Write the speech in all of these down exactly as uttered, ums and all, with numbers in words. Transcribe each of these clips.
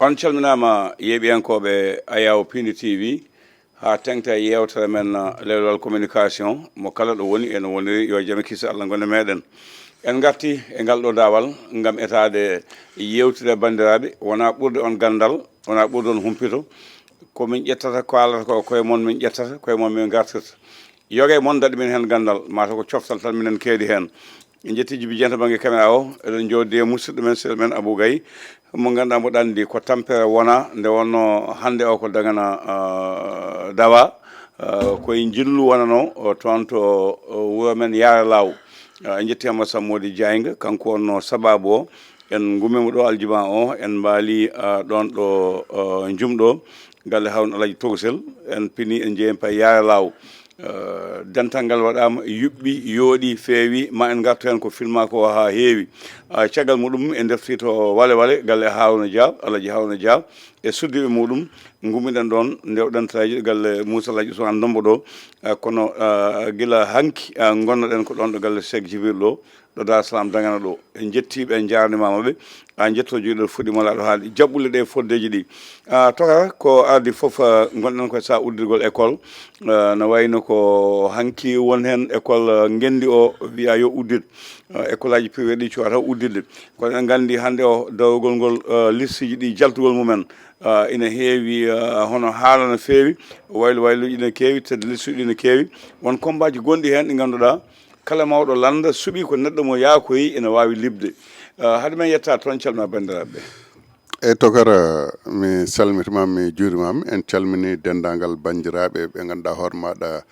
On calminaama, yeeɓiyankooɓe Ayaw Pindi T V, haa teŋta e yeewtere men, uh, lewlewal communication, mo kala ɗo woni, ene woniri, yo jam e kisa Allah ngon e meɗen. En ngarti e ngal ɗo daawal ngam etaade yewtide e banndiraaɓe, wonaa ɓurde on ganndal, wonaa ɓurde on humpito. Ko min ƴettata, ko haalata ko, koye mon min ƴettata, koye mon min ngartirta. Yoga e mon daɗi min heen ganndal, mataw ko coftal tan minen keedi heen. En njetti Jibi Jeŋ to bannge caméra o, eɗen jooɗi e musidɗo men, sehil men Abou Gaye, mo ngannduɗaa mboɗo anndi ko tampere wona, nde wonno hannde o ko Dagana, ah, Dawa, ah, koye njillu wonano, o, toon to, o, wuro men Yaare Laaw. Ah, en njetti Amadou Sammodi Diaynga, kanko wonno sababu o. En ngummiima ɗo aljuma o, en mbaali, ah, ɗoon ɗo, ah, Njum ɗo, galle Harouna Alaji Togosel, en pini, en njehi en payi Yaare Laaw. Eh, dental ngal waɗaama, yuɓɓi, yooɗi, feewi, ma en ngartu heen ko filmaa ko haa heewi. Ah, caggal muɗum, en ndefti to Wale Wale, galle Harouna Dia, Alaji Harouna Dia, e suddiiɓe muɗum, ngummiɗen ɗoon, ndewɗen taji galle Moussa Alaji Ousmane Ndombo ɗo. Ah, kono, ah, gila hanki, ah, ngonnoɗen ko ɗoon ɗo galle Cheikh Djibril ɗo, ɗo Dar Salam Dagana ɗo. En njettii ɓe, en njaarnimaama ɓe. A njetto joɗɗo fuɗɗi mo laaɗo haalde jaɓɓule ɗe foddeeji ɗi. Ah, Tokara, ko ardi fof, ah, ngonɗen koye saha uddirgol école. Ah, no wayno ko hanki won heen école, ah, ngenndi o wiya yo uddit. Ah, école aji privé ɗi cuwata udditde. Kono en nganndi hannde o dawrugol ngol, ah, liste ji ɗi jaltugol mumen, ah, ina heewi, ah, hono haala no feewi, waylo wayluuji ina keewi, tedde liste uji ina keewi. Won combat ji gonɗi heen ɗi ngannduɗaa kala mawɗo lannda suɓii ko neɗɗo mo yaakoyi ina waawi liɓde. Ah, hade men yetta toon, calma banndiraaɓe ɓe. Eyi, Tokara, mi salmitima, mi juurimaama. En calmini denndaangal banndiraaɓe ɓe ngannduɗaa hoore maaɗa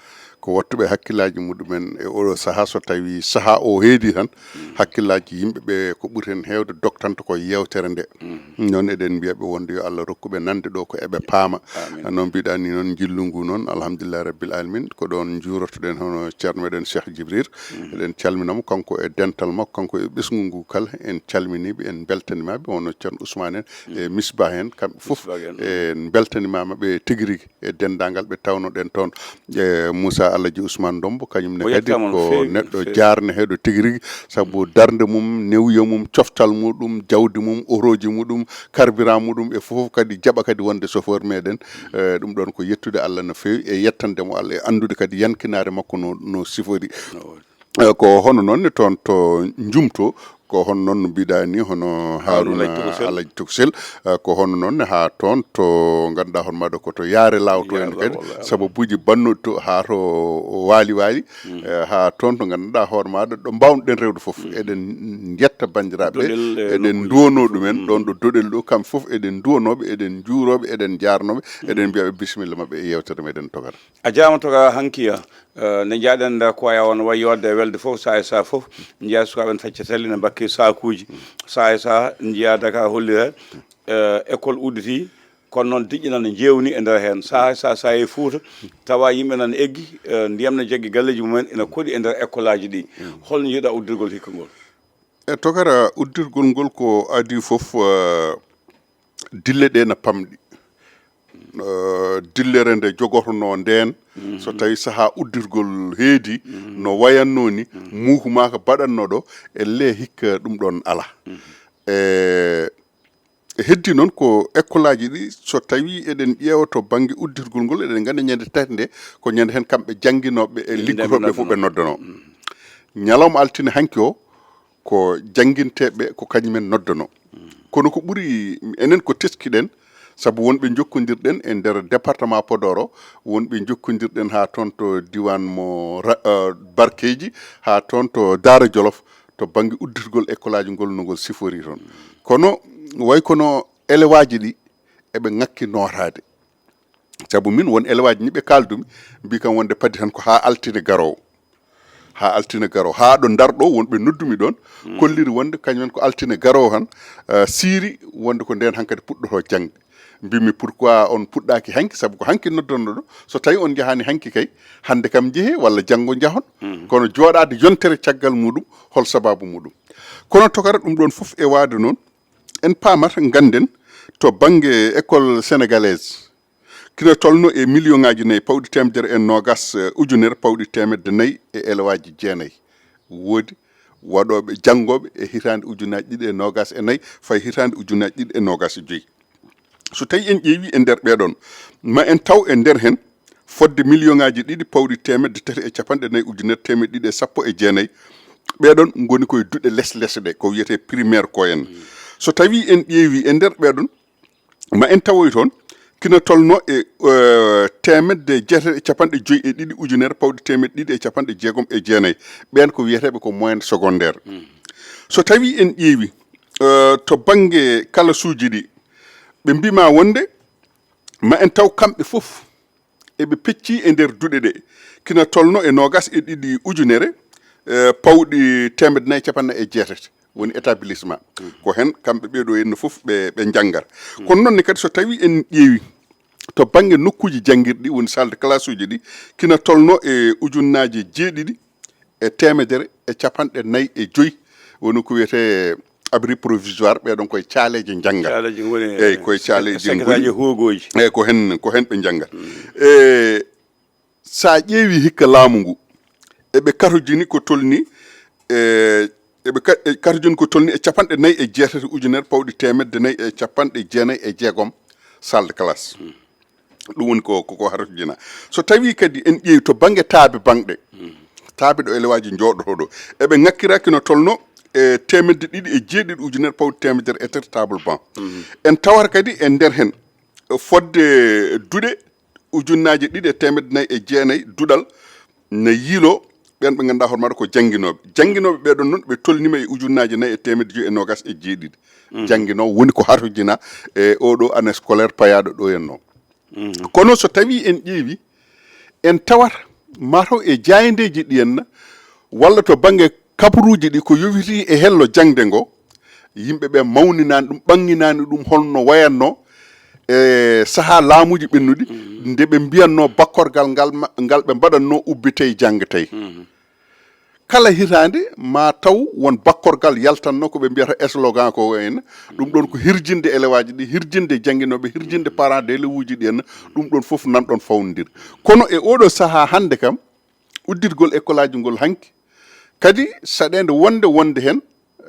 ko wattuɓe hakkillaaji muɗumen e oɗo sahaa. So tawii sahaa o heedi tan, hakkillaaji yimɓe ɓe ko ɓuri heen heewde doktanta ko yeewtere nde. Noon eɗen mbiya ɓe wonde yo Allah rokku ɓe nande ɗo ko eɓe paama. Amin. Noon mbiɗa ni noon, njillu ngu noon, alhamdulillahi rabbil alamin, ko ɗoon njuurotoɗen hono ceerno meɗen Cheikh Djibril. Eɗen calmina mo, kanko e dental makko, kanko e ɓesngu ngu kala. En calminiiɓe, en mbeltanimaɓe, wonno ceerno Ousmane en, e Misbah en, kamɓe fof. Misbah en. En mbeltanimaama ɓe tigi rigi e denndaangal ɓe tawnoɗen toon. E Moussa Alaji Ousmane Ndombo, kañum ne kadi ko neɗɗo jaarneheeɗo tigi rigi, sabu darnde mum, newuya mum, coftal muɗum, jawdi mum, orooji muɗum, carburant muɗum e fof kadi jaɓa kadi wonde chauffeur meɗen. E, ɗum ɗoon ko yettude Allah no feewi e yettande mo Allah e anndude kadi yankinaare makko no, no sifori. E, ko hono noon ne toon to Njumto, ko hono noon no mbiɗa ni, hono Harouna Alaji Tokosel. E, ko hono noon ne haa toon to ngannduɗaa hono maaɗo ko to Yaare Laaw to en kadi, sababuuji bannoɗi to haa to Waali Waali. E, haa toon to ngannduɗaa hoore maaɗa ɗo mbaawnoɗen rewde fof. Eɗen njetta banndiraaɓe, eɗen nduwanoo ɗumen ɗoon ɗo Doɗel ɗo, kam fof eɗen nduwanooɓe, eɗen njuurooɓe, eɗen njaarnooɓe, eɗen mbiya ɓe bisimilla maɓɓe e yeewtere meɗen Tokara. A jaama Tokara, hanki, eh, nde njaaɗen nda ko waya on wayi yodde e welde fof, saha e saha fof, njiya sukaaɓe en feccatali ne mbakki sakuuji. Saha e saha njiya Dakar hollira, eh, école udditi, kono noon diƴƴe nana jeewni e nder heen. Saha e saha, sa yehi Fuuta, tawa yimɓe nana eggi, eh, ndiyam ne jaggi galleeji mumen, ina koɗi e nder école aji ɗi. Holno njiɗa uddirgol hikka ngol? E Tokara, uddirgol ngol ko adii fof, eh, dille ɗe na pamɗi. Eh, dillere nde jogotonoo ndeen, so tawi sahaa uddirgol heedi, no wayatnoo ni, muukumaaka baɗatnoo ɗo, elle hikka ɗum ɗoon alaa. E, e heddi noon ko école aji ɗi, so tawi eɗen ƴeewa to bannge uddirgol ngol, eɗen nganndi ñande tati nde, ko ñande heen kamɓe jannginooɓe e liggotooɓe fof ɓe noddanoo. Ñalawma altine hanki o, ko jannginteeɓe ko kañumen noddanoo. Kono ko ɓuri, enen ko teskiɗen, sabu wonɓe njokkondirɗen e nder département Podor o, wonɓe njokkondirɗen haa toon to diiwaan mo Ra-, eh, Barkeeji, haa toon to Daara Jolof, to bannge uddirgol école aji ngol no ngol sifori toon. Kono way kono élève aji ɗi eɓe ŋakki nootaade. Sabu min won élève aji ni ɓe kaaldumi, mbii kam wonde paddi tan ko haa altine garoowo. Haa altine garoowo. Haa ɗo Ndar ɗo wonɓe noddumi ɗoon, kolliri wonde kañumen ko altine garoowo tan, eh, siiri wonde ko ndeen hankadi puɗɗotoo jaŋde. Mbimi, "Pourquoi on puɗɗaaki hanki?" Sabu ko hanki noddannoɗo. So tawi on njahaani hanki kay, hannde kam njehee walla janngo njahon. Kono jooɗaade yontere caggal muɗum, hol sababu muɗum? Kono Tokara, ɗum ɗoon fof e waade noon, en paamata, ngannden to bannge école sénégalaise, kino tolno e million ŋaaji nayi pawɗi teemedere e noogas, eh, ujunere pawɗi teemedde nayi e élève aji jeenayi. Woodi waɗooɓe, janngooɓe e hitaande ujunaaji ɗiɗi e noogas e nayi, fayi hitaande ujunaaji ɗiɗi e noogas e joyi. So tawi en ƴeewi e nder ɓeɗon, ma en taw e nder hen fodde million ngaji ɗiɗi pawɗi teemedde tati e capanɗe nayi ujunere teemedde ɗiɗi e sappo e jeenayi. Ɓeɗon ngoni koye duɗe les les ɗe, ko wiyete primaire ko en. So tawi en ƴeewi e nder ɓeɗon, ma en tawoy toon kina tolno e eh, teemedde jeetati e capanɗe joyi e ɗiɗi ujunere pawɗi teemedde ɗiɗi e capanɗe jeegom e jeenayi. Ɓen ko wiyeteɓe ko moyenne secondaire. So tawi en ƴeewi eh, to bangge kalasuji ɗi, ɓe mbima wonde ma en taw kamɓe fof eɓe pecci e nder duɗe ɗe, kina tolno e noogas e ɗiɗi ujunere eh, pawɗi teemedde nayi capanɗe nayi e jeetati woni établissement. Ko hen kamɓe ɓeɗo henna fof ɓe, ɓe janngata. Kono noon ne kadi so tawi en ƴeewi to bangge nokkuji janngirɗi, woni salle de classe uji ɗi, kina tolno e ujunnaji jeeɗiɗi e teemedere e capanɗe nayi e joyi, woni ko wiyete abri provisoire, ɓeɗon koye caaleeje janngal. Caaleeje ngoni e- Eyyi, koye caaleeje secrétaire ngoni. Huogoji. Eyyi, ko hen, ko hen ɓe janngal. E sa ƴeewi hikka laamu ngu, eɓe karojini ko tolni e eɓe ka- e karojini ko tolni e capanɗe nayi e jeetati ujunere pawɗi teemedde nayi e capanɗe jeenayi e jeegom salle de classe. Ɗum woni ko ko ko harjina. So tawi kadi en ƴeewi to bangge taabe banɗe, taabe ɗo elewaji jooɗotoɗo, eɓe ngakkiraki no tolno e teemedde ɗiɗi e jeeɗiɗi ujunere pawɗi teemedere e tati table banc. En tawata kadi e nder hen fodde duɗe ujunnaji ɗiɗi e teemedde nayi e jeenayi duɗal na yiilo ɓen ɓe ganduɗa hoore maɗa ko jangguinoɓe. Jangguinoɓe ɓeɗon noon ɓe tolnima e ujunnaji nayi e teemedde joyi e noogas e jeeɗiɗi. Jangguinowo woni ko harjina e oɗo année scolaire payaɗo ɗo henno. Kono so tawi en ƴeewi, en tawata mataw e jaayndeeji ɗi henna, walla to bannge kabaruuji ɗi ko yowiti e hello jaŋde ngo, yimɓe ɓe mawninani ɗum, ɓannginani ɗum holno wayanno e sahaa laamuuji ɓennuɗi, nde ɓe mbiyanno bakkorgal ngal ma- ngal ɓe mbaɗanno ubbitey jangtey. Kala hitaande ma taw won bakkorgal yaltanno ko ɓe mbiyata slogan ko en. Ɗum ɗon ko hirjinde elewaji ɗi, hirjinde jannginooɓe, hirjinde parents d'élèves uji ɗi en. Ɗum ɗon fof nan ɗon fawndir. Kono e oɗo sahaa hannde kam, uddirgol école aji ngol hanki, kadi saɗeende wonde wonde heen,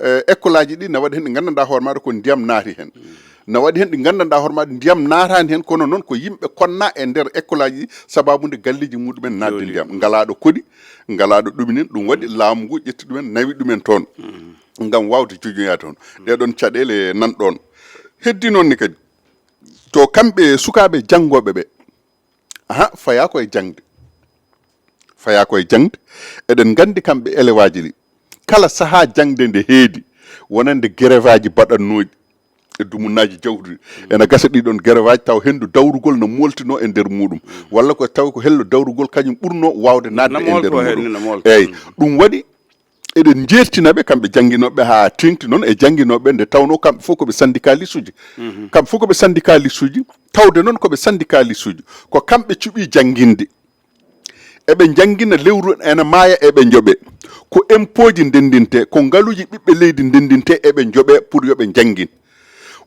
eh, école aji ɗi na waɗi heen ɗi nganndanɗaa hoore maaɗa ko ndiyam naati heen. Na waɗi heen ɗi nganndanɗaa hoore maaɗa ndiyam naataani heen, kono noon ko yimɓe konna e nder école aji ɗi, sababu nde galleeji muɗumen naatde ndiyam. Ngalaaɗo koɗi, ngalaaɗo ɗuminin, ɗum waɗi laamu ngu ƴetti ɗumen, nawi ɗumen toon, ngam waawde joñoyaade toon. Ɗee ɗoon caɗeele nan ɗoon. Heddi noon ne kadi, to kamɓe sukaaɓe janngooɓe ɓe, aha, fayaa ko e jaŋde. Fayaa ko e jaŋde. Eɗen nganndi kamɓe elewaaji ɗi, kala sahaa jaŋde nde heedi, wonande gerevaji baɗannooɗi e dumunnaaji jawdi, ena gasa ɗi ɗoon gerevaji taw henndu dawrugol no mooltinoo e nder muuɗum, walla ko taw ko hello dawrugol kañum ɓurnoo waawde naatde e nder muuɗum. Eeyi, ɗum waɗi eɗen njeertina ɓe, kamɓe jannginooɓe haa teeŋti noon e jannginooɓe nde tawnoo kamɓe fof ko ɓe syndicaliste uji. Kamɓe fof ko ɓe syndicaliste uji, tawde noon ko ɓe syndicaliste uji, ko kamɓe cuɓii jannginde. Eɓe njanngina lewru ena maaya eɓe njoɓe. Ko impôt ji ndenndintee, ko ngaluuji ɓiɓɓe leydi ndenndintee eɓe njoɓe pour yo ɓe njanngin.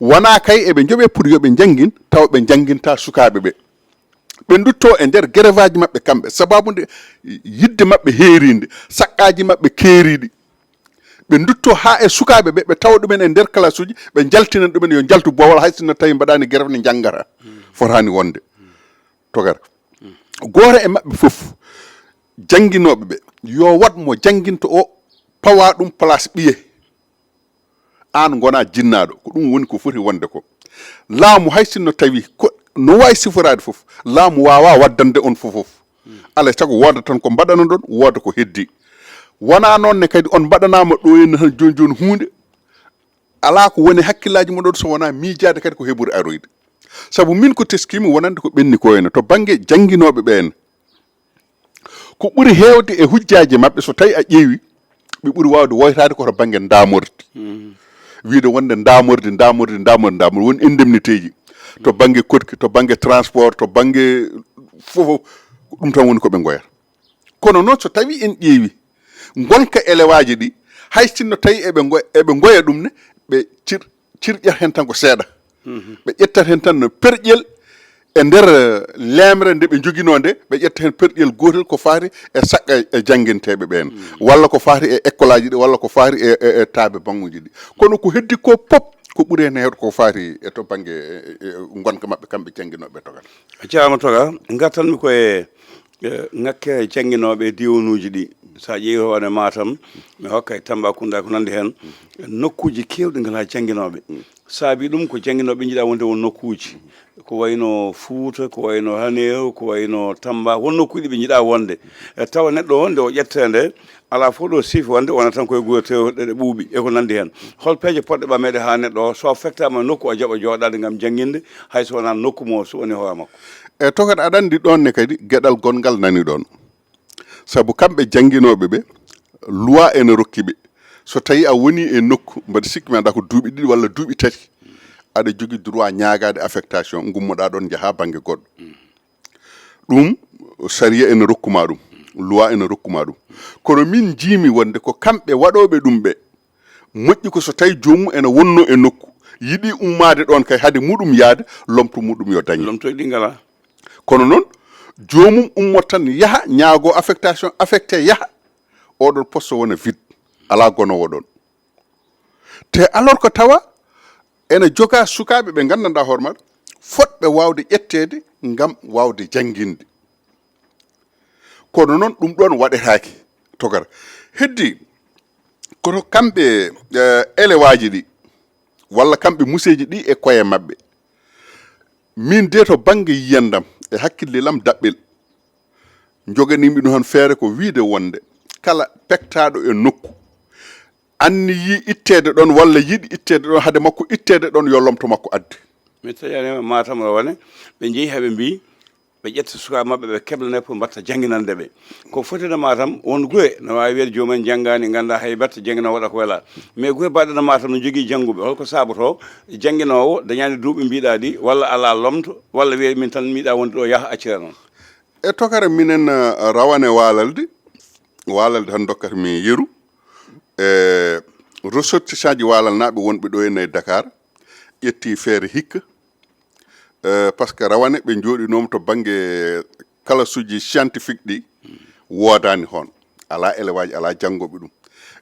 Wonaa kay eɓe njoɓe pour yo ɓe njanngin, tawa ɓe njanngintaa sukaaɓe ɓe. Ɓe nduttoo e nder gerevaji maɓɓe kamɓe, sababu nde yiɗde maɓɓe heeriinde, saqqaaji maɓɓe keeriiɗi. Ɓe nduttoo haa e sukaaɓe ɓe, ɓe tawa ɗumen e nder classe uji, ɓe njaltina ɗumen yo njaltu boowal, hay sinno tawi mbaɗaani grève ne njanngata. Fotaani wonde. Togara. Gooto e maɓɓe fof, jannginooɓe ɓe, yo waɗ mo jannginta o, pawa ɗum place ɓiye. Aan ngona jinnaaɗo, ko ɗum woni ko foti wonde ko. Laamu, hay sinno tawi ko no waawi siforaade fof, laamu waawaa waddande on fof fof. Alaa e sago wooda tan ko mbaɗanoɗon, wooda ko heddi. Wonaa noon ne kadi on mbaɗanaama ɗo henna tan jooni jooni huunde, alaa ko woni hakkillaaji mon ɗon so wonaa miijaade kadi ko heɓuri aroyde. Sabu min ko teskiimi wonande ko ɓenni ko henna to bannge jannginooɓe ɓe en. Ko ɓuri heewde e hujjaaji maɓɓe, so tawi a ƴeewi, ɓe ɓuri waawde woytaade ko to bannge ndaamordi. Wiide wonde ndaamordi, ndaamordi, ndaamordi, ndaamordi, woni indemnité ji. To bannge koɗki, to bannge transport, to bannge fof, fof, ko ɗum tan woni ko ɓe ngoyata. Kono noon, so tawi en ƴeewi ngonka elewaaji ɗi, hay sinno tawi eɓe ngo-, eɓe ngoya ɗum ne, ɓe cir-, cirƴat heen tan ko seeɗa. Ɓe ƴettat heen tan no perƴel e nder, eh, leemre nde ɓe njoginoo nde, ɓe ƴetta heen perƴel gootel ko faati e saɗɗa e jannginteeɓe ɓeen, walla ko faati e école aji ɗi, walla ko faati e, e, e taabe baŋŋuuji ɗi. Kono ko heddi ko pop, Ko ɓuri heen heewde ko faati e to bannge, e, e, e ngonka maɓɓe kamɓe jannginooɓe, Tokar? A jaaraama, Tokar. Ngartanmi ko e, e ŋakkere jannginooɓe e diiwanuuji ɗi. So a ƴeewi hoore Matam, mi hokka e Tambacounda ko nanndi heen, nokkuuji keewɗi ngalaa jannginooɓe. Saabii ɗum ko jannginooɓe njiɗaa wonde won nokkuuji. Ko wayno Fuuta, ko wayno Raneeru, ko wayno Tamba, won nokkuuji ɓe njiɗaa wonde. E tawa neɗɗo o, nde o ƴettee nde, alaa fof ɗo siifi wonde wona tan koye gure tewɗe ɗe ɓuuɓi e ko nanndi heen. Hol peeje potɗe ɓameede haa neɗɗo o, so fektaama nokku, o jaɓa jooɗaade ngam jannginde, hay so wonaa nokku mo suɓanii hoore makko? E, Tokar, aɗa anndi ɗoon ne kadi geɗal gonngal nani ɗoon. Sabu kamɓe jannginooɓe ɓe, loi ene rokki ɓe. So tawii a wonii e nokku, mbaɗa sikki mi anndaa ko duuɓi ɗiɗi walla duuɓi tati, aɗa jogii droit ñaagaade affectation, ngummoɗaa ɗoon, njahaa bannge goɗɗo. Ɗum, sariya ene rokku ma ɗum, loi ene rokku ma ɗum. Kono min njiimi wonde ko kamɓe waɗooɓe ɗum ɓe, moƴƴi ko so tawii joomum ene wonnoo e nokku, yiɗi ummaade ɗoon kay, hade muɗum yahde, lomto muɗum yo dañe. Lomtoyɗi ngalaa. Kono noon, joomum ummoto tan, yaha, ñaagoo affectation, affecté, yaha, oɗon poste wona vide, alaa gonoowo ɗoon. Te alors ko tawa ene jogaa sukaaɓe ɓe nganndanɗaa hoore maɓɓe, fotɓe waawde ƴetteede ngam waawde jannginde. Kono noon, ɗum ɗoon waɗetaake, Tokar. Heddi, kono kamɓe, eh, elewaaji ɗi, walla kamɓe museeji ɗi e koye maɓɓe. Min de, to bannge yiyandam e hakkille lam daɓɓel, njoganiimi ɗum heen feere, ko wiyde wonde kala pektaaɗo e nokku, anniyii itteede ɗoon walla yiɗi itteede ɗoon, hade makko itteede ɗoon, yo lomto makko addu. Mi taƴani Matam Rawane, ɓe njehi haa ɓe mbiyi ɓe ƴetta sukaaɓe maɓɓe, ɓe keblane pour mbaɗta jannginande ɓe. Ko foti no Matam, won gure no waawi wiyde joomum en njanngaani, nganndaa hay mbaɗta jannginoowo waɗa ko welaa. Mais gure baɗɗe no Matam no njogii jannguɓe, holko saabotoo jannginoowo dañaani duuɓi mbiɗaa ɗi, walla alaa lomto, walla wiyee min tan mbiɗaa wonde ɗo, yaha, accira noon? E, Tokar, minen, eh, Rawane Waalalde, Waalalde tan ndokkata mi yeru, e ressortissantji waalalnaaɓe wonɓe ɗo ene e Dakar, ƴetti feere hikka, eh, par ce que Rawane ɓe njooɗinooma to bannge kalasuuji scientifique ɗi, woodaani hoon. Alaa elewaaji, alaa janngooɓe ɗum.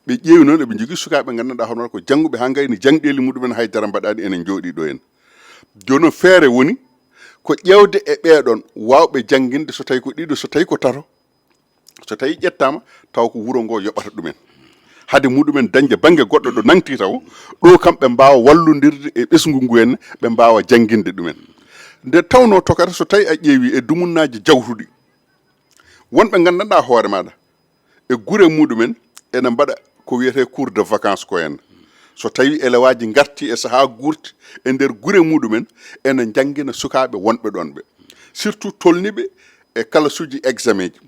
Ɓe ƴeewi noon, eɓe njogii sukaaɓe nganndanɗaa hono ko jannguɓe haa ngayni jangɗeeli muɗumen, hay dara mbaɗaani, ene njooɗii ɗo en. Jooni noon, feere woni ko ƴeewde e ɓee ɗoon waawɓe jannginde, so tawii ko ɗiɗo, so tawii ko tato, so tawii ƴettaama, taw ko wuro ngoo yoɓata ɗumen. Hade muɗumen dañde bannge goɗɗo ɗo nangti taw, ɗo kam ɓe mbaawa wallondirde e ɓesngu ngu en, ɓe mbaawa jannginde ɗumen. Nde tawnoo, Tokar, so tawii a ƴeewi e dumunnaaji jawtuɗi, wonɓe nganndanɗaa hoore maaɗa, e gure muɗumen, ene mbaɗa ko wiyetee cours de vacances ko en. So tawii elewaaji ngartii e sahaa guurti e nder gure muɗumen, ene njanngina sukaaɓe wonɓe ɗoon ɓe, surtout tolniiɓe e kalasuuji examen ji.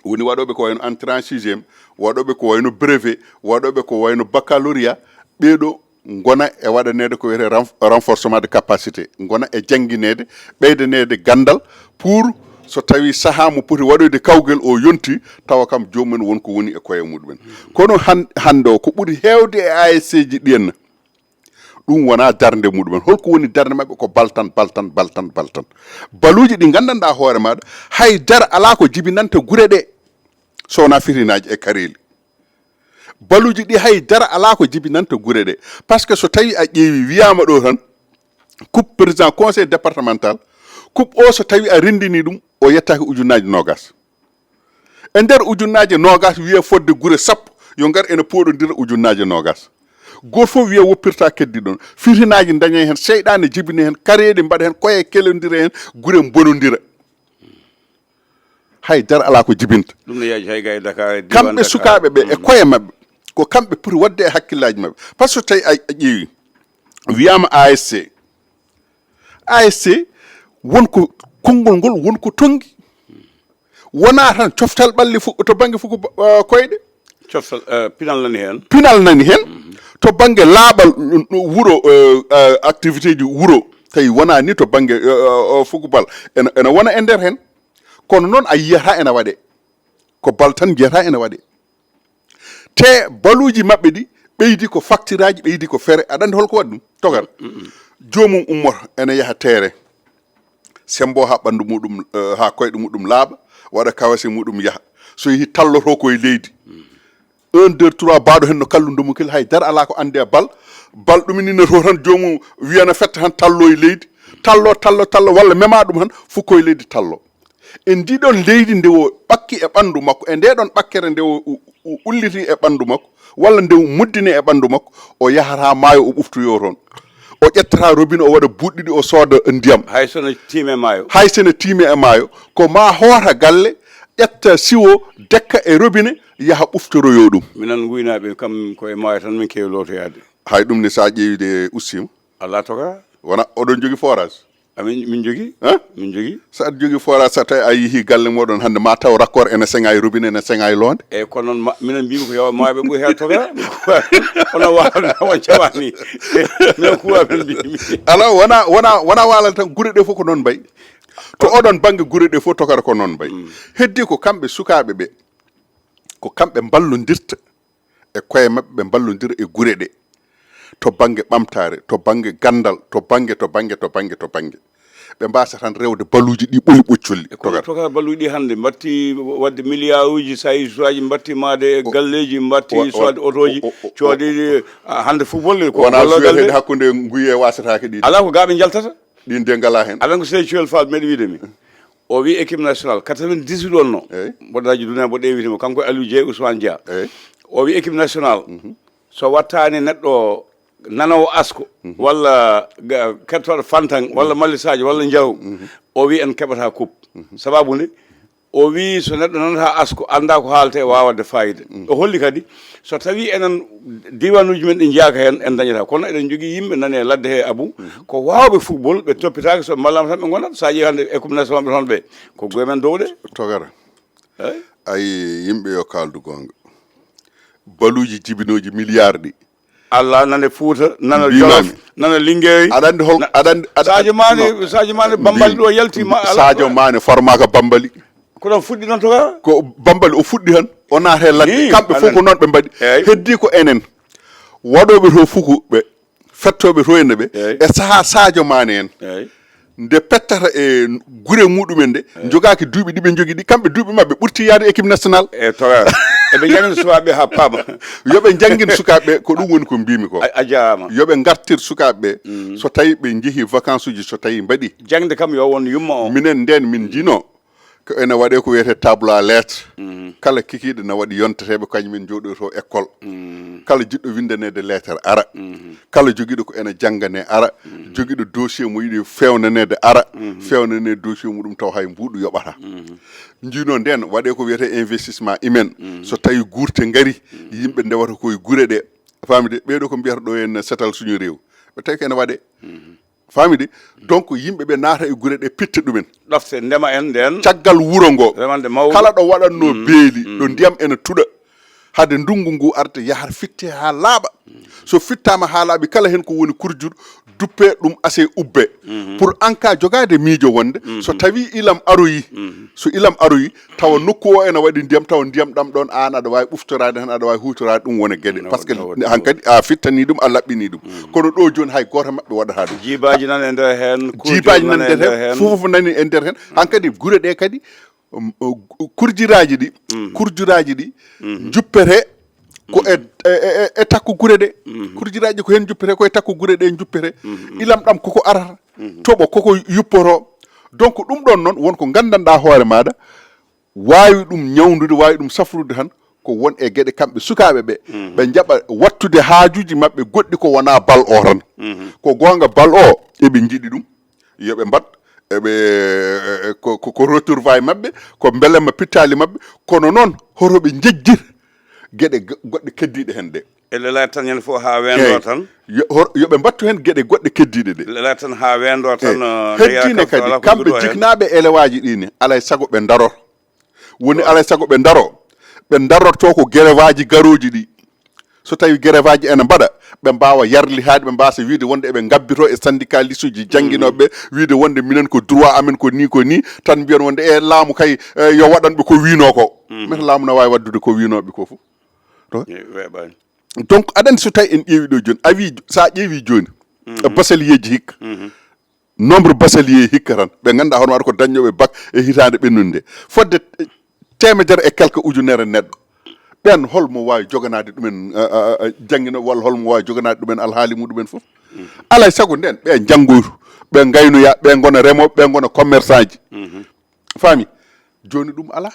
Woni waɗooɓe ko wayno entrée en sixième, waɗooɓe ko wayno brevet, waɗooɓe ko wayno baccalauréat, ɓee ɗo ngona e waɗaneede ko wiyetee renf-, renforcement de capacité, ngona e janngineede, ɓeydaneede ganndal, pour so tawii sahaa mo poti waɗoyde kawgel o yontii, tawa kam joomum en won ko woni e koye muɗumen. Kono han-, hannde o, ko ɓuri heewde e A S C ji ɗi en, ɗum wonaa darnde muɗumen. Holko woni darnde maɓɓe? Ko bal tan, bal tan, bal tan, bal tan. Baluuji ɗi nganndanɗaa hoore maaɗa, hay dara alaa ko jibinanta gure ɗe, so wonaa fitinaaji e kareeli. Baluuji ɗi hay dara alaa ko jibinanta gure ɗe. Par ce que so tawii a ƴeewi, wiyaama ɗo tan, coupe président conseil départemental, coupe o so tawii a renndinii ɗum, o yettaaki ujunnaaji noogaas. E nder ujunnaaje noogaas, wiyee fodde gure sappo yo ngar, ene pooɗondira ujunnaaje noogaas. Gooto fof wiyee woppirta keddi ɗoon. Fitinaaji ndañee heen, seyɗaane jibinee heen, kareeli mbaɗa heen, koye kelondira heen, gure mbonondira. Hay dara alaa ko jibinta. Ɗum ne yaaji hay ga e Dakar, e diiwaan Dakar. Kamɓe sukaaɓe ɓe e koye maɓɓe, ko kamɓe poti waɗde e hakkillaaji maɓɓe. Par ce que so tawii a ƴeewi, wiyaama A S C. A S C, won ko konngol ngol, won ko tonngi. Wonaa tan coftal ɓalli fu-, to bannge fuku ba-, eh, koyɗe. Coftal, eh, pinal nani heen. Pinal nani heen. To bannge laaɓal, mm, wuro, eh, eh, activité ji wuro, tawi wonaa ni to bannge, eh, eh, eh, fuku bal. Ena, ena wona e nder heen. Kono noon a yiyata ena waɗee. Ko bal tan njiyata ena waɗee. Te baluuji maɓɓe ɗi ɓeydi ko facturaaji, ɓeydi ko fere. Aɗa anndi holko waɗi ɗum? Togal. Joomum ummoto ene yaha teere, semmbo haa ɓanndu muɗum, eh, haa koyɗe muɗum laaɓa, waɗa kawase muɗum yaha. So yehi talloto ko e leydi. Un, deux, trois, baaɗo hen no kallu ndomu kel, hay dara alaa ko annde e bal. Bal ɗum ni no to tan joomum wiyana fetta tan tallo e leydi. Tallo, tallo, tallo, walla mema ɗum tan fukko e leydi tallo. E ndiɗon leydi nde o ɓakki e ɓanndu makko, e nde ɗon ɓakkere nde o u-, u-, ulliti e ɓanndu makko, walla nde o muddini e ɓanndu makko, o yahata maayo o ɓuftoyo toon. O ƴettata robine o waɗa buuɗi ɗiɗi o sooda ndiyam. Hay so no tiime maayo. Hay so no tiime e maayo, ko ma hoota galle, ƴetta siwo, dekka e robine, yaha ɓuftoroyo ɗum. Minen nguynaaɓe kam ko e maayo tan min keewi lootoyaade. Hay ɗum ne sa ƴeewi de ustiima. Alaa toka. Wona oɗon jogi forage? Amin min jogi. Hein? Min jogi. Sa aɗa jogi forage, sa tawi a yeehi galle moɗon hannde ma taw raccord ene seŋa e robinet, ene seŋa e loonde. Eyyi kono noon ma-, minen mbimi ko yo maayo ɓe ɓuri heen toka. Kono waawa on cawaani. Minen kuwa min mbimi. Ala wona, wona, wona waalal tan, gure ɗe fof ko noon mbayi. To oɗon bannge gure ɗe fof tokara ko noon mbayi. Heddi ko kamɓe sukaaɓe ɓe, ko kamɓe mballondirta e koye maɓɓe, ɓe mballondira e gure ɗe. To bannge ɓamtaare, to bannge ganndal, to bannge, to bannge, to bannge, to bannge. Ɓe mbasa tan rewde baluuji ɗi ɓoli ɓoccolli. E ko tokar balluɗi hannde mbatti wadde milliard uji, sayisuaji mbatti maade e galleji, mbatti soode otoji, coodi, a, hannde football ko wona joueur galle. Hedde hakkunde nguye wasatake ɗiɗi. Ala ko gaɓe jaltata. Ɗin de ngala hen. Aɗa ko Sey Cuel Fall meɗi wiide mi. O wi équipe nationale quatre-vingt-dix-huit wonno. Eyyi. Mboɗo daji duniya mboɗo invité mo, kanko e Aliou Dieng, Ousmane Dia. Eyyi. O wi équipe nationale, so wattani neɗɗo nanowo asko, walla ga-, kettoɗo fantan, walla mallisaji, walla njaw, o wi en keɓata coupe. Sababu nde, o wi so neɗɗo nanata asko, anda ko haalate, wawa wadde fayida. O holli kadi, so tawi enen diwanuji men ɗi jeyaka hen, en dañata. Kono eɗen jogui yimɓe nani e ladde he, Abou, ko wawɓe football, ɓe toppitaki, so mballama tan ɓe gonat. Sa ƴeewi hande équipe nationale ɓe toon ɓe, ko goye men dowɗe. Togara. Eyyi. Ayi, yimɓe yo kaldu gonga. Baluji jibinoji milliard ɗi. Allah nane Fouta, nana Jolof, nana Linguéri. Aɗa andi hol-, aɗa andi, aɗa Sadio Mané, non. Sadio Mané Bambali ɗo yalti ma, ala. Sadio Mané formaka Bambali. Ko ɗon fuɗɗi noon to ka? Ko Bambali o fuɗɗi han. O naata e ladde. Kamɓe fof ko noon ɓe mbaɗi. Eyyi. Heddi ko enen. Waɗoɓe to fuku ɓe. Fettoɓe to ene ɓe. Eyyi. E saha Sadio Mané en. Eyyi. Nde pettata e gure muɗumen nde, eyyi, jogaaki duuɓi ɗi ɓe jogii ɗi, kamɓe duuɓi maɓɓe ɓurti yaade équipe nationale. E toga. Eɓe jangina sukaaɓe haa paama. Yo ɓe jangin sukaaɓe ɓe, ko ɗum woni ko mbimi ko. A, a jaaraama. Yo ɓe ngartir sukaaɓe ɓe, so tawi ɓe njehi vacances uji, so tawi mbaɗi. Jangde kam yo won yumma o. Minen nden min jino, ko ene waɗe ko wiyete tableau à lettres. Kala kikiiɗe na waɗi yonteteeɓe, kañum en jooɗoyto école. Kala jiɗɗo winndaneede lettre ara. Kala jogiiɗo ko ene janngane ara. Jogiiɗo dossier mo yiɗi fewnaneede ara. Fewnane dossier muɗum taw hay mbuuɗu yoɓata. Njiino nden waɗe ko wiyete investissement humain. So tawi guurte ngari, yimɓe ndewata koye gure ɗe. Faami de, ɓeeɗo ko mbiyata ɗo en setal suñu réew. Ɓe tawi ko ene waɗe. Faami de? Donc, yimɓe ɓe naata e gure ɗe, pitta ɗumen. Ɗofte ndema en nden. Caggal wuro ngo. Remande mawɗo. Kala ɗo waɗatno beeli, ɗo ndiyam ene tuɗa. Hade ndungu ngu arde, yahata fitte haa laaɓa. So fittaama haa laaɓi, kala hen ko woni kurjur, duppe ɗum, ase ubbe. Pour en cas jogaade miijo wonde, so tawi ilam aroyi, so ilam aroyi, tawa nokku o ene waɗi ndiyam, tawa ndiyam ɗam ɗon aan aɗa waawi ɓuftoraade tan, aɗa waawi huutoraade ɗum wona geɗe. Parce que hankadi a fittani ɗum, a laɓɓini ɗum. Kono ɗo jooni hay gooto maɓɓe waɗata ɗum. Jiibaaji nan e nder heen, jiibaaji nan e nder heen, fof fof nani e nder heen. Hankadi gure ɗe kadi, um, uh, kurjiraaji ɗi, kurjiraaji ɗi njuppete ko e, e, e, e takko gure ɗe. Kurjiraaji ko heen njuppete, ko e takko gure ɗe njuppete. Ilam ɗam koko arata, toɓo koko yuppoto. Donc, ɗum ɗon noon won ko nganndanɗaa hoore maaɗa, waawi ɗum ñawndude, waawi ɗum safrude tan, ko won e geɗe kamɓe sukaaɓe ɓe, ɓe njaɓa wattude haajuuji maɓɓe goɗɗi ko wonaa bal o tan. Ko goonga, bal o eɓe njiɗi ɗum, yo ɓe mbaɗ, eɓe, ko, ko, ko retourvaille maɓɓe, ko mbelemma pittaali maɓɓe, kono noon hoto ɓe njejjir geɗe g-, goɗɗe keddiiɗe heen ɗe. Ele laati tan ñande fof haa weendo tan. Yo, hor-, yo ɓe mbattu heen geɗe goɗɗe keddiiɗe ɗe. Ele laati tan haa weendo tan, eh, no heddii ne kadi, kamɓe jiknaaɓe elewaaji ɗi ne, alay sago ɓe ndaror. Woni alay sago ɓe ndaro. Ɓe ndarorto ko gerevaaji garooji ɗi. So tawi gerevaaji ene mbaɗa, ɓe mbaawa yarlitaade, ɓe mbaasa wiide wonde eɓe ngabbito e syndicaliste uji jannginooɓe ɓe, wiide wonde minen ko droit amen ko ni, ko ni, tan mbiyan wonde e laamu kay, eh, yo waɗanɓe ko wiinoo ko. Meta laamu na waawi waɗdude ko wiinooɓe ko fof. To? Eh, weeɓaani. Donc, aɗa anndi so tawi en ƴeewi ɗo jooni, a wi, so a ƴeewi jooni, e bachelier ji hikka, nombre bachelier hikka tan, ɓe ngannduɗaa hono waɗa ko dañnooɓe bac e hitaande ɓennunde nde. Fodde, eh, teemedere e quelque ujunere neɗɗo. Ɓen holmo waawi joganaade ɗumen, a, a, a, jannginooɓe, walla holmo waawi joganaade ɗumen alhaali muɗumen fof? Alaa e sago nden ɓe njanngoytu, ɓe ngaynoya, ɓe ngona remooɓe, ɓe ngona commerçant ji. Faami? Jooni ɗum alaa.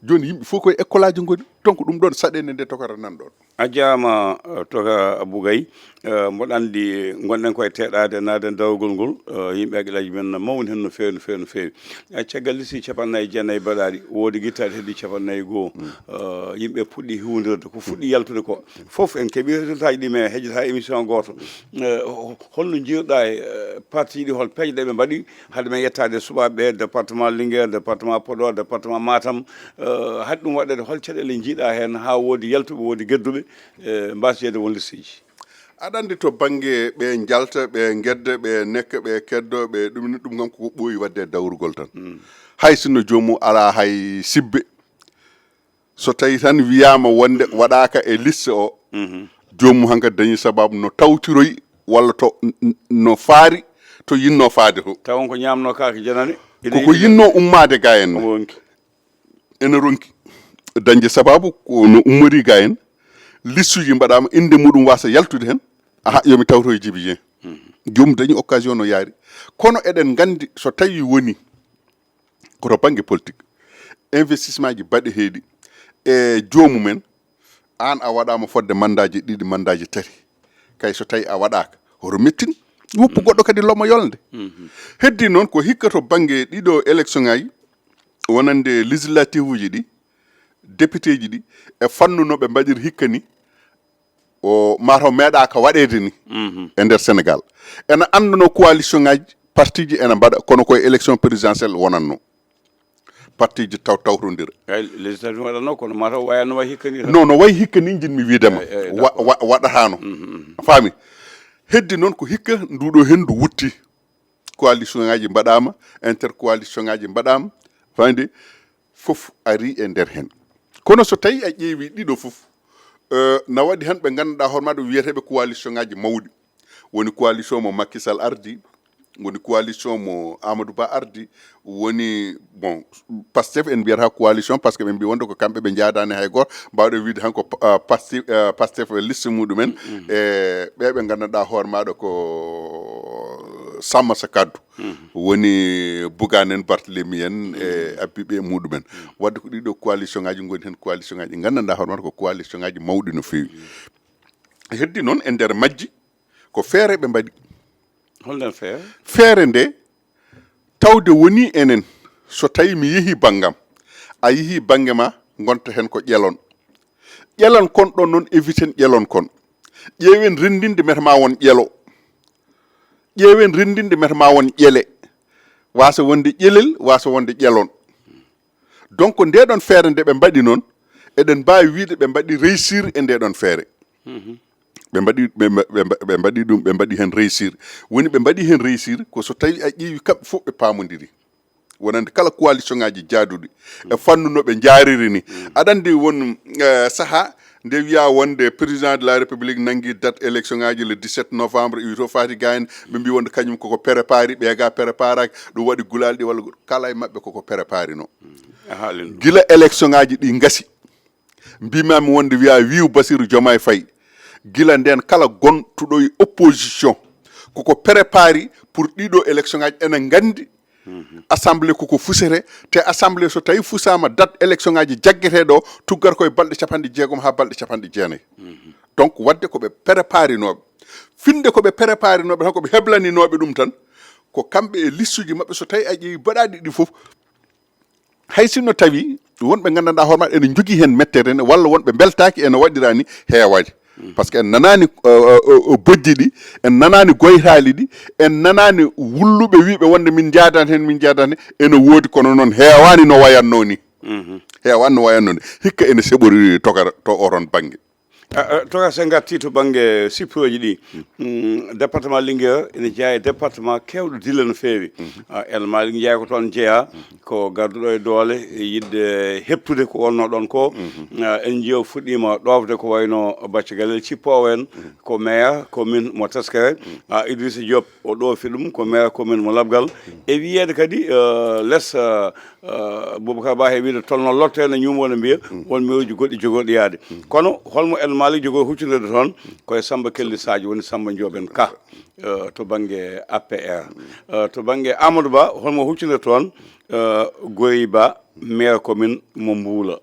Jooni yimɓe fof koye école aji ngoni. Donc ɗum ɗon saɗeende nde tokara nan ɗon. A jaama, eh, toka Abou Gaye. Eh, mboɗo anndi ngonɗen koye teɗaade, naaden dawrugol ngol. Eh, yimɓe haqqillaaji men na mawni heen no feewi, no feewi, no feewi. Eh, caggal liste capanɗe nayi e jeenayi baɗaaɗi, woodi gittaade heddi capanɗe nayi e goo. Eh, yimɓe puɗɗi huwondirde. Ko fuɗɗi yaltude ko fof, en keɓii résultat ji ɗi, mais hejjata émission gooto. Eh, ho-, holno njiiruɗaa e, eh, parti ɗi, hol peeje ɗe ɓe mbaɗi hade men yettaade e suɓaaɓe ɓe, département Linguère, département Podor, département Matam, eh, hade ɗum waɗeede, hol caɗeele njiiɗaa heen haa woodi yaltuɓe, woodi gedduɓe, eh, mbaasi jeeyde won listeeji? Aɗa anndi to bannge ɓe njalta, ɓe ngedda, ɓe nekka, ɓe keddo, ɓe ɗum, ɗum kam ko ɓooyi waɗde e dawrugol tan. Hay sinno joomum alaa hay sibbe, so tawi tan wiyaama wonde waɗaaka e liste o, joomum hankadi dañi sababu no tawtiroyi walla to n-, n-, no faari to yinno faade to. Taw on ko ñaamnoo kaake janane? Koko yinno ummaade ga en. Omo wonki. Ene ronki dañde sababu ko no ummori ga en. Listuji mbaɗaama, innde muɗum wasa yaltude heen. Aha, yomi tawto e Jibi Jeŋ. Joomum dañi occasion no yaari. Kono eɗen nganndi so tawi woni ko to bannge politique, investissement ji baɗeteeɗi e joomumen, aan a waɗaama fodde mandaaji ɗiɗi, mandaaji tati. Kay so tawi a waɗaaka, hoto mettin, woppu goɗɗo kadi lomo yolnde. Heddi noon ko hikka to bannge ɗiɗo élection ngaji, wonande législative uji ɗi, député ji ɗi, e fannu no ɓe mbaɗiri hikka ni, o mataw meeɗaaka waɗeede ni e nder Sénégal. Ena annduno coalition ngaji, parti ji ena mbaɗa, kono koye élection présidentielle wonanno. Parti ji taw tawtondira. Eyi, législative waɗanno, kono mataw wayano wayi hikka ni tan. Non, no wayi hikka ni, jinmi wiidema. Eyi, eyi, wa-, d'accord. Wa-, waɗatano. A faami? Heddi noon ko hikka nduɗo hendu wutti. Coalition ngaji mbaɗama, intercoalition ngaji mbaɗama. Faamde? Fof ari e nder heen. Kono so tawi a ƴeewi ɗiɗo fof, eh, na waɗi heen ɓe ngannduɗaa hoore maɗa wiyeteeɓe coalition ngaji mawɗi. Woni coalition mo Macky Sall ardi, woni coalition mo Amadou Ba ardi, woni, bon, Pastef en mbiyata coalition, parce que ɓe mbi wonde ko kamɓe ɓe njaadani hay gooto, mbawɗe wiide han ko, eh, Pastef, eh, Pastef liste muɗumen, e ɓe ɓe ngannduɗaa hoore maɗa ko Samma Sa Kaddu. Woni Bougane en, Barthélemy en, e Habib e muɗumen. Wadde ko ɗiɗo coalition ngaji ngoni heen, coalition ngaji nganndanɗaa hoore maɗa ko coalition ngaji mawɗi no feewi. Heddi noon e nder majji ko feere ɓe mbaɗi. Holɗen feere? Feere nde tawde woni enen, so tawi mi yehi banngam, a yehi bannge ma, ngonta heen ko ƴelon. Ƴelon kon ɗon noon, éviten ƴelon kon. Ƴeewen renndinde mete ma won ƴelo. Ƴeewen renndinde mete ma won ƴele. Wasa wonde ƴelel, wasa wonde ƴelon. Donc, nde ɗon feere nde ɓe mbaɗi noon, eɗen mbaawi wiide ɓe mbaɗi réussir e nde ɗon feere. Ɓe mbaɗi, ɓe mba-, ɓe mba-, ɓe mbaɗi ɗum, ɓe mbaɗi heen réussir. Woni ɓe mbaɗi heen réussir ko so tawi a ƴeewi kamɓe fof ɓe paamondiri. Wonande kala coalition ngaji jaaduɗi e fannu no ɓe njaariri ni. Aɗa anndi won, eh, saha nde wiya wonde président de la République nangi date élection ngaji le dix-sept novembre, iwi to Fati Gayen, ɓe mbi wonde kañum koko prépari, ɓe ga préparaki, ɗum waɗi gulaali ɗi walla go-, kala e maɓɓe koko préparino. A haalino. Gila élection ngaji ɗi ngasi, mbimami wonde wiya wiw Bassirou Diomaye Faye, gila nden kala gontuɗo e opposition koko prépari pour ɗiɗo élection ngaji, ena nganndi assemblée koko fusete, te assemblée so tawi fusama date élection ngaji jaggeteɗo, tuggata koye balɗe capanɗe jeegom ha balɗe capanɗe jeenayi. Donc, wadde ko ɓe préparinoɓe. Finde ko ɓe préparinoɓe tan, ko ɓe heblaninoɓe ɗum tan, ko kamɓe e listuji maɓɓe, so tawi a ƴeewi baɗaɗi ɗi fof, hay sinno tawi wonɓe nganndanɗaa hoore maɓɓe ene njogii heen mettere ne, walla wonɓe mbeltaaki ene waɗira ni, heewaani. Par ce que en nanaani, euh, euh, euh, bojji ɗi, en nanaani goytaali ɗi, en nanaani wulluɓe wiiɓe wonde min njaadani heen, min njaadani heen, ene woodi, kono noon heewaani no wayatnoo ni. Heewaani no wayatnoo ni. Hikka ene seɓori tokara to oton bannge. Toka, so en ngartii to bannge sippirooji ɗi, mm, département Linguère ene jeyaa e département keewɗo dille no feewi. Ah, El Malick Ndiaye ko toon jeyaa, ko garduɗo e doole, e yiɗde heɓtude ko wonnoo ɗoon ko. Ah, en njiyii o fuɗɗiima ɗoofde ko wayno Bacca Galel Cippoowo en, ko maire commune mo Teskere. Ah, Idrissa Diop o ɗoofi ɗum, ko maire commune mo Labgal. E wiyeede kadi, eh, les, eh, eh, Boubacar Ba, he wiide tolno lotto en e ñuumo, wona mbiya won mairie uji goɗɗi jogorɗi yaade. Kono holmo El Malick jogori huccinirde toon? Koye Samba Kelli Sadio, woni Samba Ndiobène Ka, eh, to bannge A P R. Eh, to bannge Amadou Ba, holmo huccinirta toon? Eh, Goy Ba, maire commune mo Mbuula.